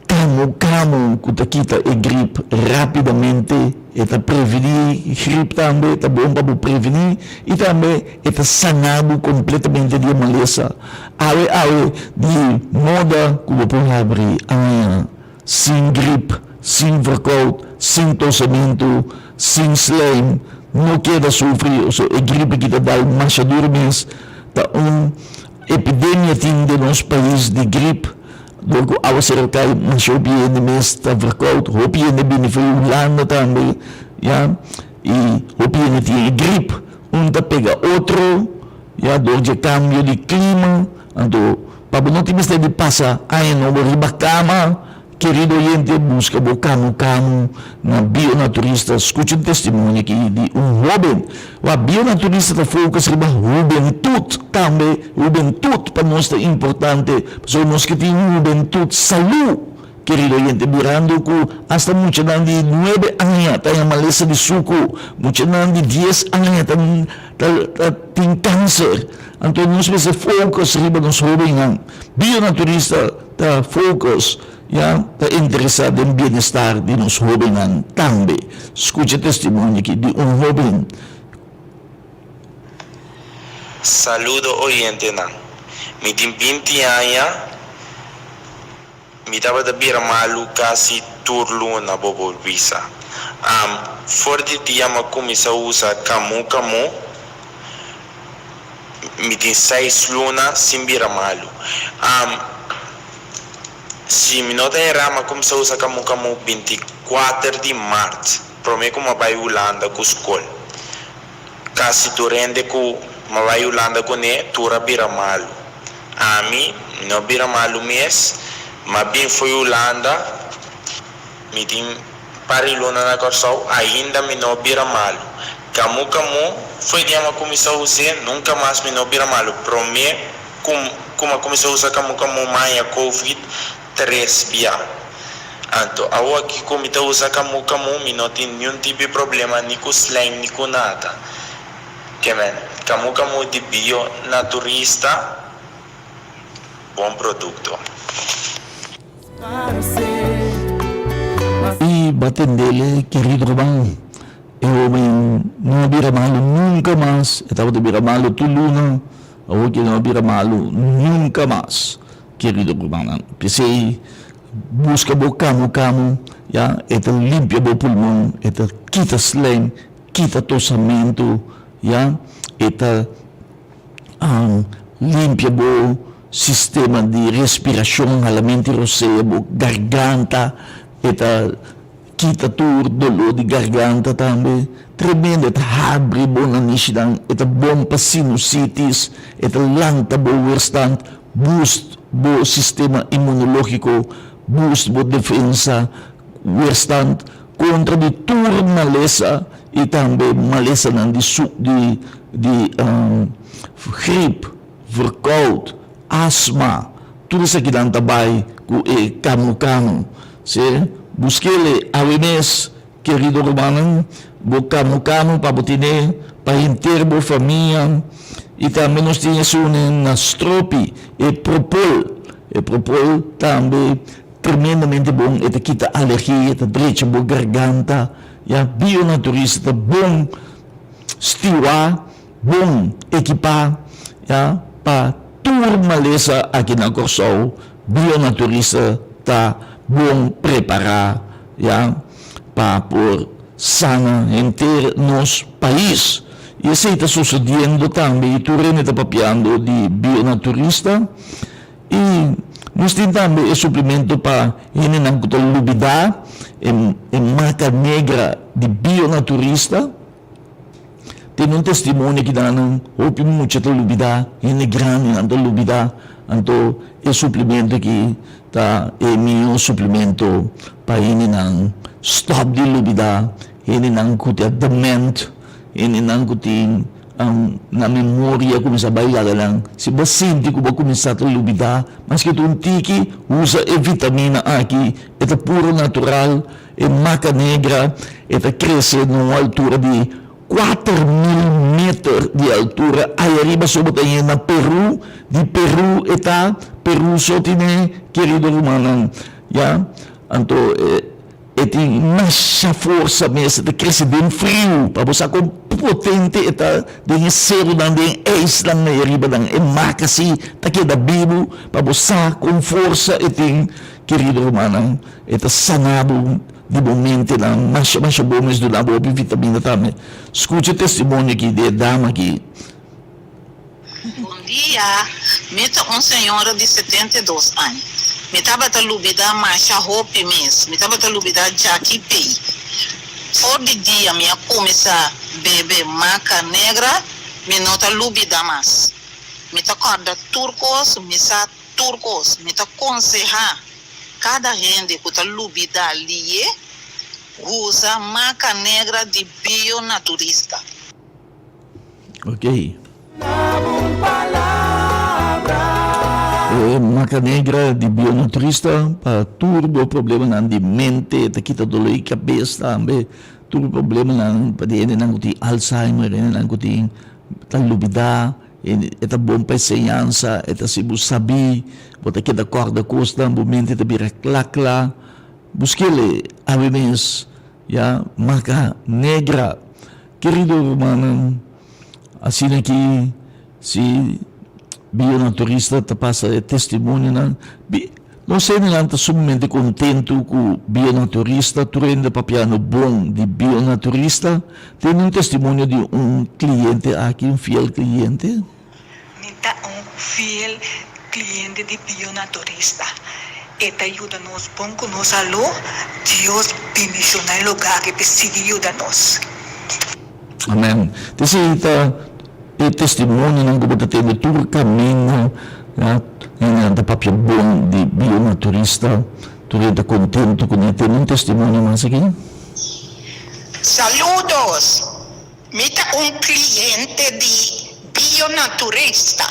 Kamu kamu ku ta kita e grip rápidamente, e ta prevení grip tambe, ta bon pa bo prevení i tambe e ta saná bo kompletamente di e malesa. Awe awe di moda ku bo por habri aña sin grip, sin verkoud, sin tosementu, sin slijm, no keda sufri, osea e grip aki ta dal masha duru mes, ta un epidemia tin den nos pais di grip. Dor ku awaseru kai masha hopi hende mes ta verkoud, hopi hende bini for Hulanda tambe ya i hopi hende tin e grip, un ta pega otro ya dor dje kambio di klima, anto pa bo no tin mester di pasa aña nobo riba kama, kerido oyente buska bo kamu kamu na Bionaturista, skucha un testimonio aki di un hoben. Wak, Bionaturista ta focus riba hubentut tambe, hubentut pa nos ta importante, pasobra nos ke tin hubentut salú, kerido oyente, mirando ku asta muchanan di nuebe aña ta haña malesa di suku, muchanan di dies aña ta ta tin kanser, anto nos mester focus riba nos hobennan. Bionaturista ta focus. Ya ta interesá den bienestar di nos hóbennan tambe. Skucha testimonio aki di un hóben. Saludo oyentenan. Mi tin binti aña, mi tabata bira malu kasi tur luna bo por bisa. Am, for di dia m'a kuminsá usa kamu kamu, mi tin seis luna sin bira malu. Am. Si mi no ta erá m'a kumsa usa kamu kamu 24 di mart promé ku m'a bai Hulanda ku skol. Kasi tur hende ku m'a bai Hulanda kuné tur a bira malu. Ami no bira malu mes, m'a bin fo'i Hulanda, mi tin par di luna na Kòrsou, ainda mi no bira malu. Kamu kamu fo'i dia m'a kuminsá us'é nunka mas mi no bira malu. Promé Ku a kuminsá usa kamu kamu maña covid tres bia. Anto awoki ku mi ta usa kamu kamu mi no tin niun tipi problema ni ku slijm ni ku nada. Ke men kamu kamu di bio naturista bon produkto. I batendele kerido ruman. E hoben no a bira malu nunka mas, e tabata bira malu tur luna. Awor ke no a bira malu nunka mas, kerido rumannan. P'esei, buska bo kamu kamu, ya, e ta limpia bo pulmon, e ta kita slijm, kita tosamentu, Ya, e ta limpia bo sistema di respirashon, halamentu di rosea, bo garganta, e ta kita tur doló di garganta tambe. Tremendo, e ta habri bo nanishinan, e ta bon pa sinusitis, e ta lanta bo weerstand, boost bo sistema inmunológiko, boost bo defensa, weerstand kontra di tur malesa i tambe malesanan di su di di grip, verkoud, asma, tur esakinan ta bai ku e kanu kanu. Si, busk'el awe mes, kerido rumannan, bo kanu kanu pa bo tene pa henter bo famia. I tambe nos tin esun na stropi, e propol, e propol tambe tremendamente bon, e ta kita alergia, e ta drecha bo garganta. Ya, bionaturista ta bon stiwá, bon ekipá, ya, pa tur malesa aki na Kòrsou, bionaturista ta bon prepará, ya, pa por sana henter nos pais. I esei ta sosodiendo tambe i tur hende ta papiando di bionaturista. I nos tin tambe e suplemento pa hendenan ku ta lubidá e e maca negra di bionaturista. Tin un testimonio ki nan hopi mucha ta lubidá, hende grandinan ta lubidá, anto e suplemento aki ta e mihó suplemento pa hendenan stòp di lubidá, hendenan ku ta dement, hendenan ku tin Nan memoria kuminsá bai laga nan. Si bo sinti ku bo kuminsá ta lubidá, maske ta un tiki, usa e vitamina aki. E ta puro natural, e maca negra, e ta krese na un altura di 4000 meter di altura. Aya riba so bo ta hende na Peru, di Peru e ta, Peru so tine, kerido rumannan, ya. Anto e. E tin masha forsa mes, e ta krese den friu, pa bo sa kon potente e ta den e serunan, den e ijsnan ei ariba nan. E maka si ta keda bibu, pa bo sa kon forsa e tin, kerido rumannan. E ta sana bo di bo mentenan masha masha bon mes, duna bo hopi vitamina tambe. Skucha e testimonio aki di e dama aki. Bon dia, mi ta un señora di 72 aña. Mi tabata lubida masha hopi mes, mi tabata lubida djaki pei. For di dia mi a cuminsa bebe maca negra, mi no ta lubida mas. Mi ta corda tur cos, mi sa tur cos. Mi ta conseha cada hende cu ta lubida liye, usa maca negra di Bio Naturista. Ok. E maca negra di bionutrista pa tur bo problemanan di mente, ta kita dolor di cabes tambe, tur problemanan pa di hendenan cu tin Alzheimer, hendenan cu tin ta lubida, e ta bon pa enseñansa, e ta haci bo sabi, bo ta keda corda cosnan, bo mente ta bira cla cla. Busquele awe mes. Ya maca negra. Kerido rumannan, asina ki si bionaturista ta pasa e testimonionan, bi nos hendenan ta sumamente kontentu ku bionaturista, tur hende papiando bon di bionaturista. Tende un testimonio di un kliente aki, un fiel kliente. Mi ta un fiel cliente di Bionaturista. E ta yuda nos bon cu nos salú. Dios bendiciona e lugar aki p'e sigui yuda nos. Amen. Esei ta e testimonionan ku bo ta tende tur kaminda. Ya, hendenan ta papia bon di Bionaturista. Tur hende ta kontentu kuné. Tende un testimonio mas aki. Saludos! Mi ta un cliente di Bionaturista.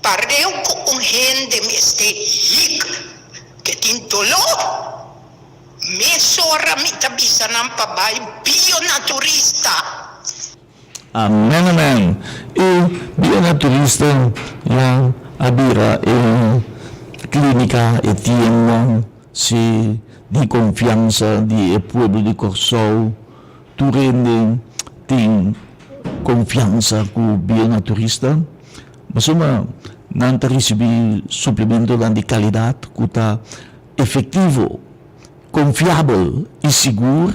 Pareu cu un hende mester hik ke tin dolor, mesora mi ta bisa nan pa bai Bionaturista. Amen amen e Bionaturista ya a bira e clinica e tienda si di confiansa di e pueblo di Corsou. Tur hende tin konfiansa ku bionaturista, pasobra nan ta risibí suplementonan di kalidat ku ta efektivo, konfiabel i sigur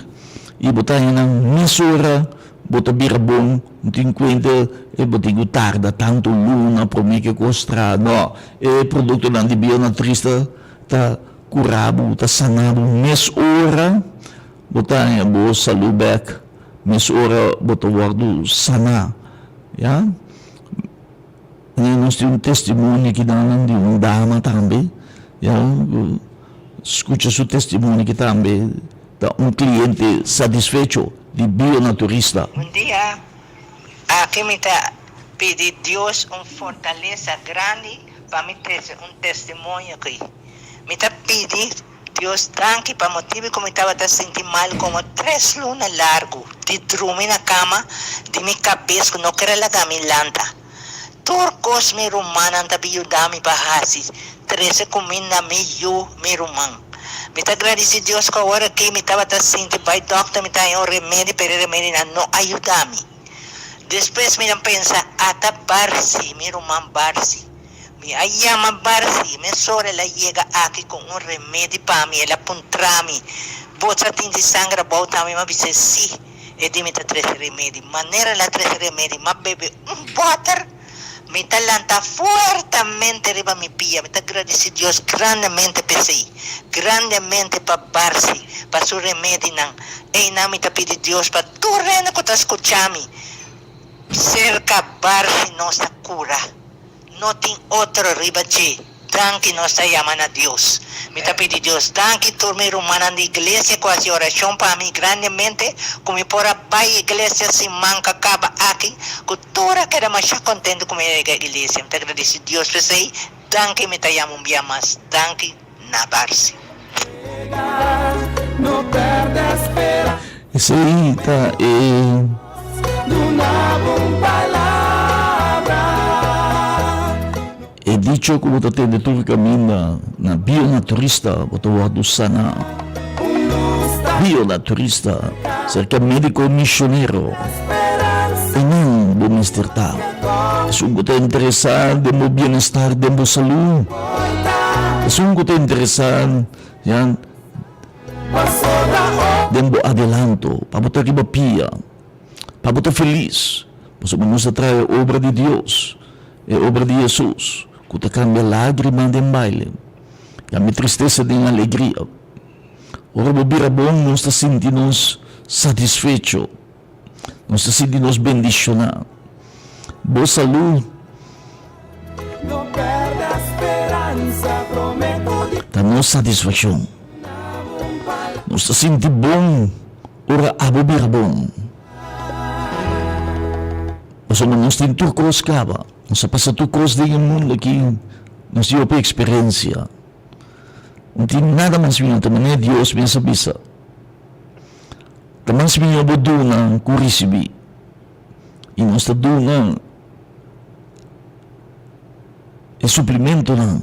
i bo ta haña nan mesora. bo ta bira bon, no tin kuenta e bo tin ku tarda tantu luna promé ku e kos traha. No, e produktonan di bionaturista ta kura bo, ta sana bo mes ora bo ta haña bo salú bèk, mes ora bo ta wòrdu saná, ya. Nos tin un testimonio aki nan di un dama tambe, ya, skucha su testimonio aki tambe ta un kliente satisfecho di Bionaturista. Un dia aki mi ta pidi Dios un fortalesa grandi pa mi trese un testimonio aki. Mi ta pidi Dios danki pa motibu ku mi tabata sinti mal komo tres luna largu di drumi na kama di mi kabes ku no ker a laga mi lanta. Tur kos mi rumannan ta bin yuda mi pa hasi, trese kuminda mi yu, mi ruman. Mi ta gradisi Dios ku awor aki mi tabata sinti bai dòkter mi ta haña un remedi pero e remedinan no a yuda mi. Despues mi ta pensa ata Barsi, mi ruman Barsi. Mi a yama Barsi, mesora el a yega aki ku un remedi pa mi. El a puntra mi, Bo sa tin di sanger abou tambe? Mi a bis'é, Sí. E di mi ta trese remedi. Manera el a trese remedi, mi a bebe un bòter. Mi ta lanta fuertemente riba mi pia. Mi ta gradisí Dios grandemente p'esei, grandemente pa Barsi, pa su remedinan. Einan mi ta pidi Dios pa tur hende ku ta skucha mi, serka Barsi nos ta kura. No tin otro riba dje. Danki nos ta yama na Dios. Mi ta pidi Dios danki tur mi rumannan di iglesia ku hasi orashon pa mi grandemente ku mi por a bai iglesia siman ku a kaba aki ku tur a keda masha kontentu ku mi a yega iglesia. Mi ta gradisi Dios p'esei. Danki mi ta yama un bia mas danki na Barsi. Esei ta e. E dicho ku bo ta tende tur kaminda na bionaturista bo ta wòrdu sana. Bionaturista serka médiko mishonero. Einan bo mester ta. Esun ku ta interesá den bo bienestar, den bo salú. Esun ku ta interesá ya den bo adelanto, pa bo ta riba pia, pa bo ta felis. Pasobra nos ta traha e obra di Dios, e obra di Hesus, ku ta kambia lágrima den baile, kambia tristesa den alegria. Ora bo bira bon, nos ta sinti nos satisfecho. Nos ta sinti nos bendishoná. Bo salú ta nos satisfakshon. Nos ta sinti bon ora abo bira bon. Pasobra nos tin tur kos kaba. Nos a pasa tur kos den e mundu aki. Nos tin hopi eksperensia. No tin nada mas mihó ta manera Dios mes a bisa. Ta mas mihó bo duna ku risibí. I nos ta duna e suplimentonan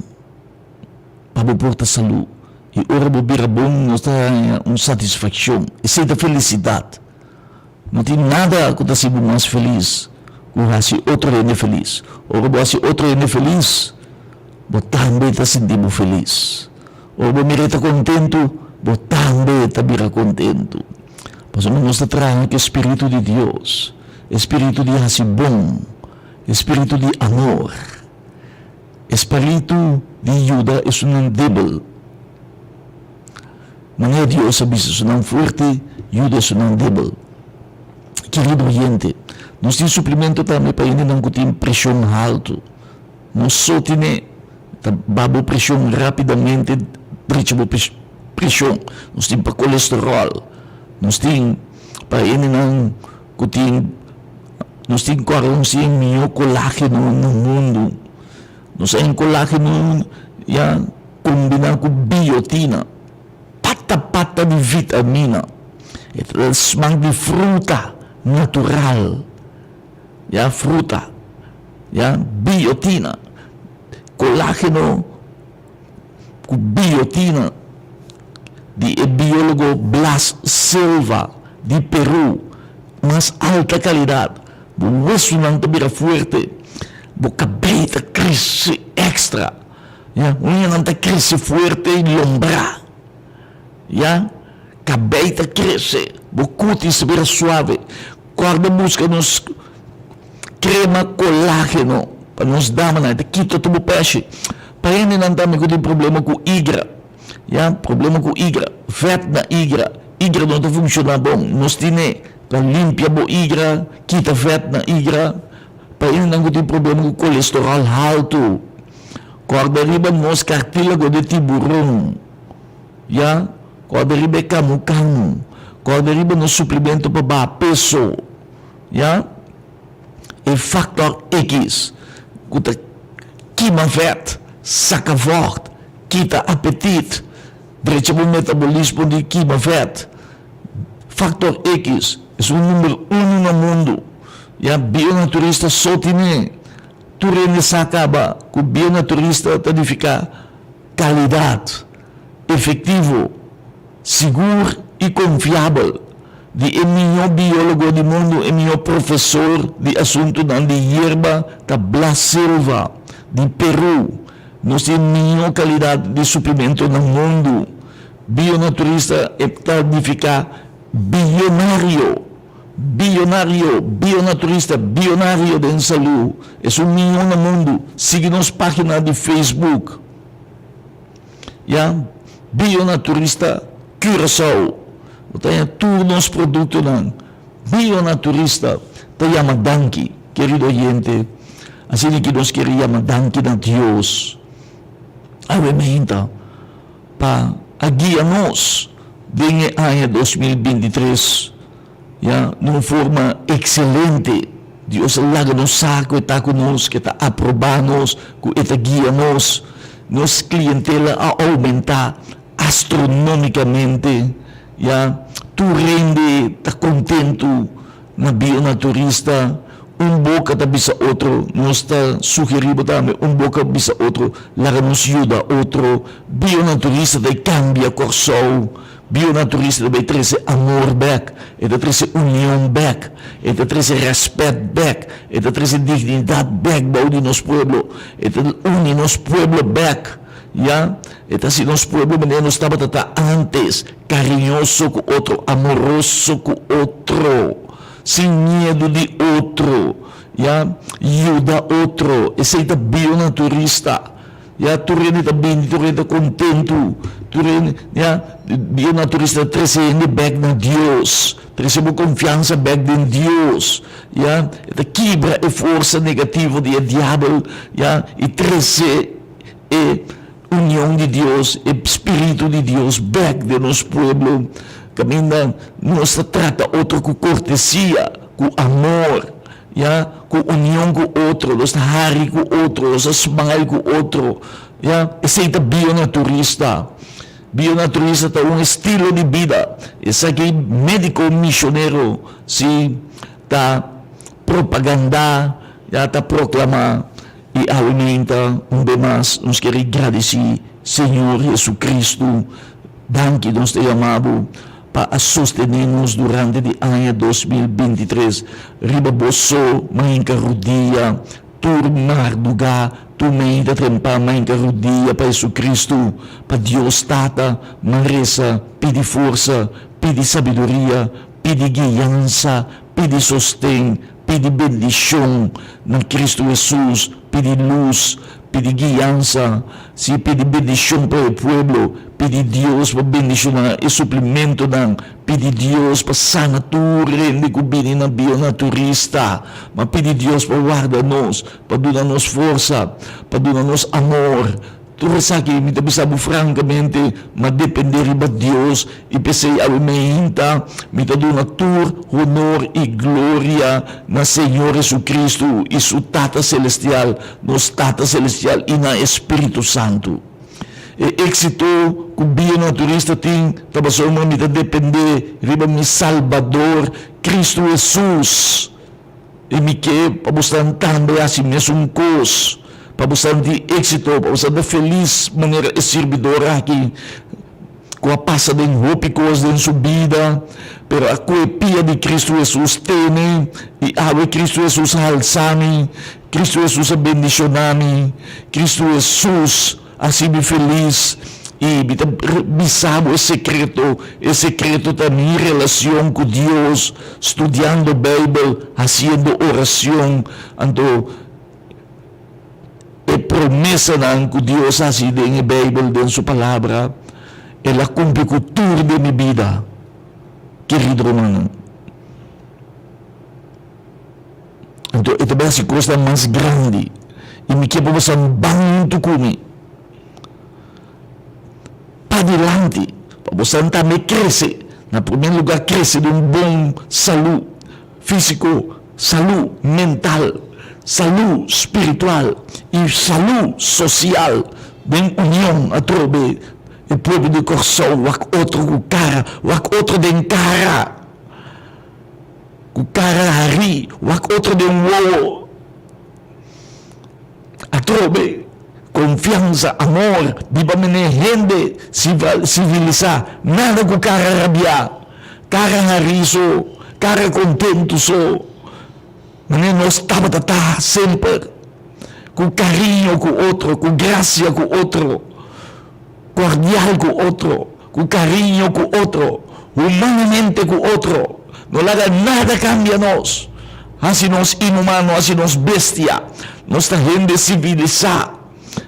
pa bo por ta salú. I ora bo bira bon, nos ta haña un satisfakshon. Esei ta felisidat. No tin nada ku ta hasi bo mas felis ku hasi otro hende felis. Ora bo hasi otro hende felis, bo tambe ta sinti bo felis. Ora bo mira e ta kontentu, bo tambe ta bira kontentu. Pasobra nos ta traha ku e spiritu di Dios, e spiritu di hasi bon, e spiritu di amor, e spiritu di yuda esunnan debel. Manera Dios a bisa esunnan fuerte, yuda esunnan debel. Kerido oyente, nos tin suplemento tambe pa hendenan ku tin preshon haltu. Nos so tene ta baha bo preshon rapidamente, drecha bo preshon. Nos tin pa kolesterol, nos tin pa hendenan ku tin, nos tin ku aron si e mihó kolageno na mundu. Nos a kolageno ya kombiná ku biotina, pata pata di vitamina. E ta smak di fruta natural. Ya fruta, ya biotina, colágeno cu biotina di e biólogo Blas Silva di Peru, mas alta calidad, bo wesunan ta bira fuerte, bo cabey ta crece extra, ya uñanan ta crece fuerte y lombra, ya cabey ta crece, bo cutis ta bira suave. Kòrda buska nos krema kolágeno pa nos damanan, e ta kita tur bo pèshi. Pa hendenan tambe ku tin problema ku igra, ya, problema ku igra, vèt na igra, igra no ta funshoná bon, nos tine pa limpia bo igra, kita vèt na igra. Pa hendenan ku tin problema ku kolesteròl haltu, kòrda riba nos kartílago di tiburon. Ya, kòrda riba e kamu-kamu. Kòrda riba nos suplemento pa baha peso. Ya, e faktor X ku ta kima vèt, saka vògt, kita apetit, drecha bo metabolismo di kima vèt. Faktor X es un number uno na mundu. Ya, bionaturista so tine. Tur hende sa kaba ku bionaturista ta nifiká Kalidat, efektivo, sigur i konfiabel di e mihó biólogo di mundu, e mihó profesor di asuntunan di yerba ta Blas Silva di Perú. Nos tin e mihó kalidat di suplemento na mundu. Bionaturista e ta nifiká bionario, bionario, bionaturista, bionario den salú. Esun mihó na mundu. Sigui nos página di Facebook. Ya, Bionaturista Curaçao. Bo ta haña tur nos produktonan. Bionaturista ta yama danki, kerido oyente. Asina ki nos kere yama danki na Dios awe meinta pa a guia nos den e aña 2023. Ya, na un forma ekselente. Dios a laga nos sa ku e ta ku nos, ku e ta aprobá nos, ku e ta guia nos. Nos klientela a oumentá astronómikamente. Ya, tur hende ta kontentu na Bionaturista. Un boka ta bisa otro, nos ta sugerí bo tambe, un boka bisa otro, laga nos yuda otro. Bionaturista ta e kambia Kòrsou. Bionaturista ta bay trece amor bek, e ta trece union bek, e ta trece respet bek, e ta trece dignidad bek bou di nos pueblo, e ta uni nos pueblo bek, ya, e ta haci nos pueblo manera nos tabata ta antes, cariñoso cu otro, amoroso cu otro, sin miedo di otro, ya, yuda otro, esey ta bionaturista. Ya tur hende ta bini, tur hende ta kontentu, tur hende, ya, e naturista ta trese hende bèk na Dios, trese bo konfiansa bèk den Dios, ya, e ta kibra e forsa negativo di e diabel, ya, i trese e union di Dios, e spiritu di Dios bèk den nos pueblo, kaminda nos ta trata otro ku kortesia, ku amor. Ya, ku union ku otro, nos ta hari ku otro, nos ta smile ku otro, ya, esei ta bionaturista. Bionaturista ta un estilo di bida. Esaki médiko mishonero si ta propagandá, ya, ta proklamá. I awe meinta un be mas nos kere gradisí Señor Jesucristo. Danki nos ta yama bo. Pa a sostené nos durante di aña 2023 riba bo so mainka rudia tur mardugá tur meinta trempá mainka rudia pa Jesucristo pa Dios Tata man resa pidi forsa pidi sabiduria pidi guiansa pidi sosten pidi bendishon na Cristo Jesus pidi lus Pidi guiansa, sí, pidi bendishon pa e pueblo, pidi Dios pa bendishoná e suplimentonan, pidi Dios pa sana tur hende ku bini na Bionaturista, ma pidi Dios pa warda nos, pa duna nos forsa, pa duna nos amor. Tur esaki mi ta bisa bo frankamente, ma dependé riba Dios, i p'esei awe meinta mi ta duna tur honor i gloria na Señor Jesucristo i Su Tata Celestial, nos Tata Celestial i na e Spiritu Santu. E éxito ku bionaturista tin ta pasobra mi ta dependé riba mi Salbador, Cristo Jesus. I mi ke pa bosan tambe hasi mesun kos, pa bosan tin éksito, pa bosan ta felis manera e sirbidor aki ku a pasa den hopi kos den su bida, pero a kue pia di Kristu Hesus tene, i awe Kristu Hesus a halsa mi, Kristu Hesus a bendishoná mi, Kristu Hesus a hasi mi felis. I mi ta bisa bo e sekreto, e sekreto ta mi relacion cu Dios, studiando Bijbel, haciendo oracion, anto e promesanan cu Dios a haci den e Bijbel, den su Palabra, el a cumpli cu tur den mi bida, kerido rumannan. Anto e ta bay haci cosnan mas grandi, i mi kier pa boso ban hunto cu mi. Padilanti, pa bosan tambe krese, na promé lugá krese den un bon salú físiko, salú mental, salú spiritual i salú sosial den union atrobe e pueblo di Kòrsou wak otro ku kara, wak otro den kara, ku kara harí, wak otro den wowo. Atrobe, konfiansa, amor, biba mene hende sivilisá, nada ku kara rabiá, kara harí so, kara kontentu so, mane nos tabata ta semper, ku kariño ku otro, ku grasia ku otro, kordial ku otro, ku kariño ku otro, humanamente ku otro. No laga nada kambia nos, hasi nos inhumano, hasi nos bestia. Nos ta hende sivilisá.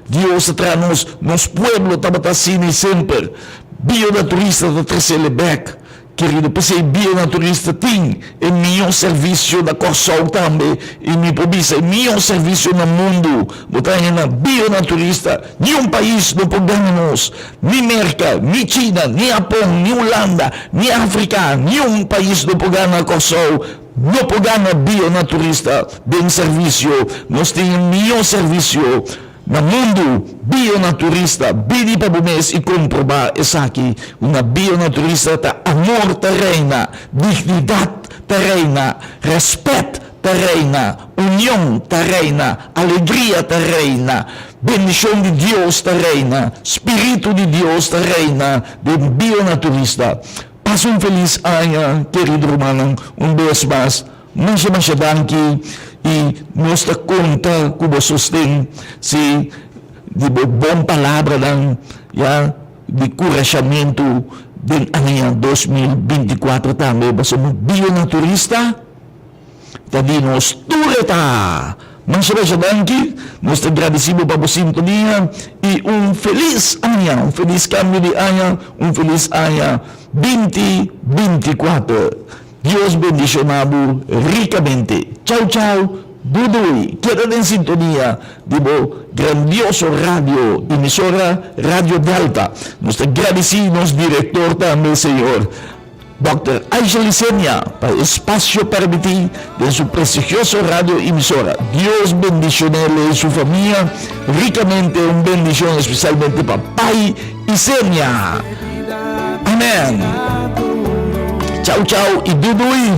Dios a traha nos, nos pueblo tabata asina i semper. Bionaturista ta tresele bèk. Kerido, p'esei Bionaturista tin e mihó servisio na Kòrsou tambe i mi por bisa e mihó servisio na mundu. Bo ta haña na Bionaturista. Niun pais no por gana nos, ni Merka, ni China, ni Hapon, ni Hulanda, ni Afrika, niun pais no por gana Kòrsou, no por gana Bionaturista den servisio. Nos tin e mihó servisio. Na mundu, bionaturista, bini pa bo mes i komprobá esaki. Una bionaturista ta amor ta reina, dignidat ta reina, rèspèt ta reina, union ta reina, alegria ta reina, bendishon di Dios ta reina, spiritu di Dios ta reina den bionaturista. Pasa un felis aña, kerido rumannan, un bes mas. Masha masha danki y nos ta conta cu bo sosten si di bo bon palabranan ya di curashamento den aña 2024 tambe pasobra Bionaturista ta di nos tur e ta. Masha masha danki nos ta gradeci bo pa bo sintonia y un feliz aña un feliz cambio di aña un feliz aña 2024. Dios bendiciona bo ricamente. Chau chau, dudui, keda den sintonia di bo grandioso radio emisora Radio Delta. Nos ta gradici nos director tambe señor Dòkter Aisha Licenia pa e espacio permiti den su prestigioso radio emisora. Dios bendicionele y su famia ricamente, un bendicion especialmente pa Pai Isenia. Amen. Chau chau y dudui.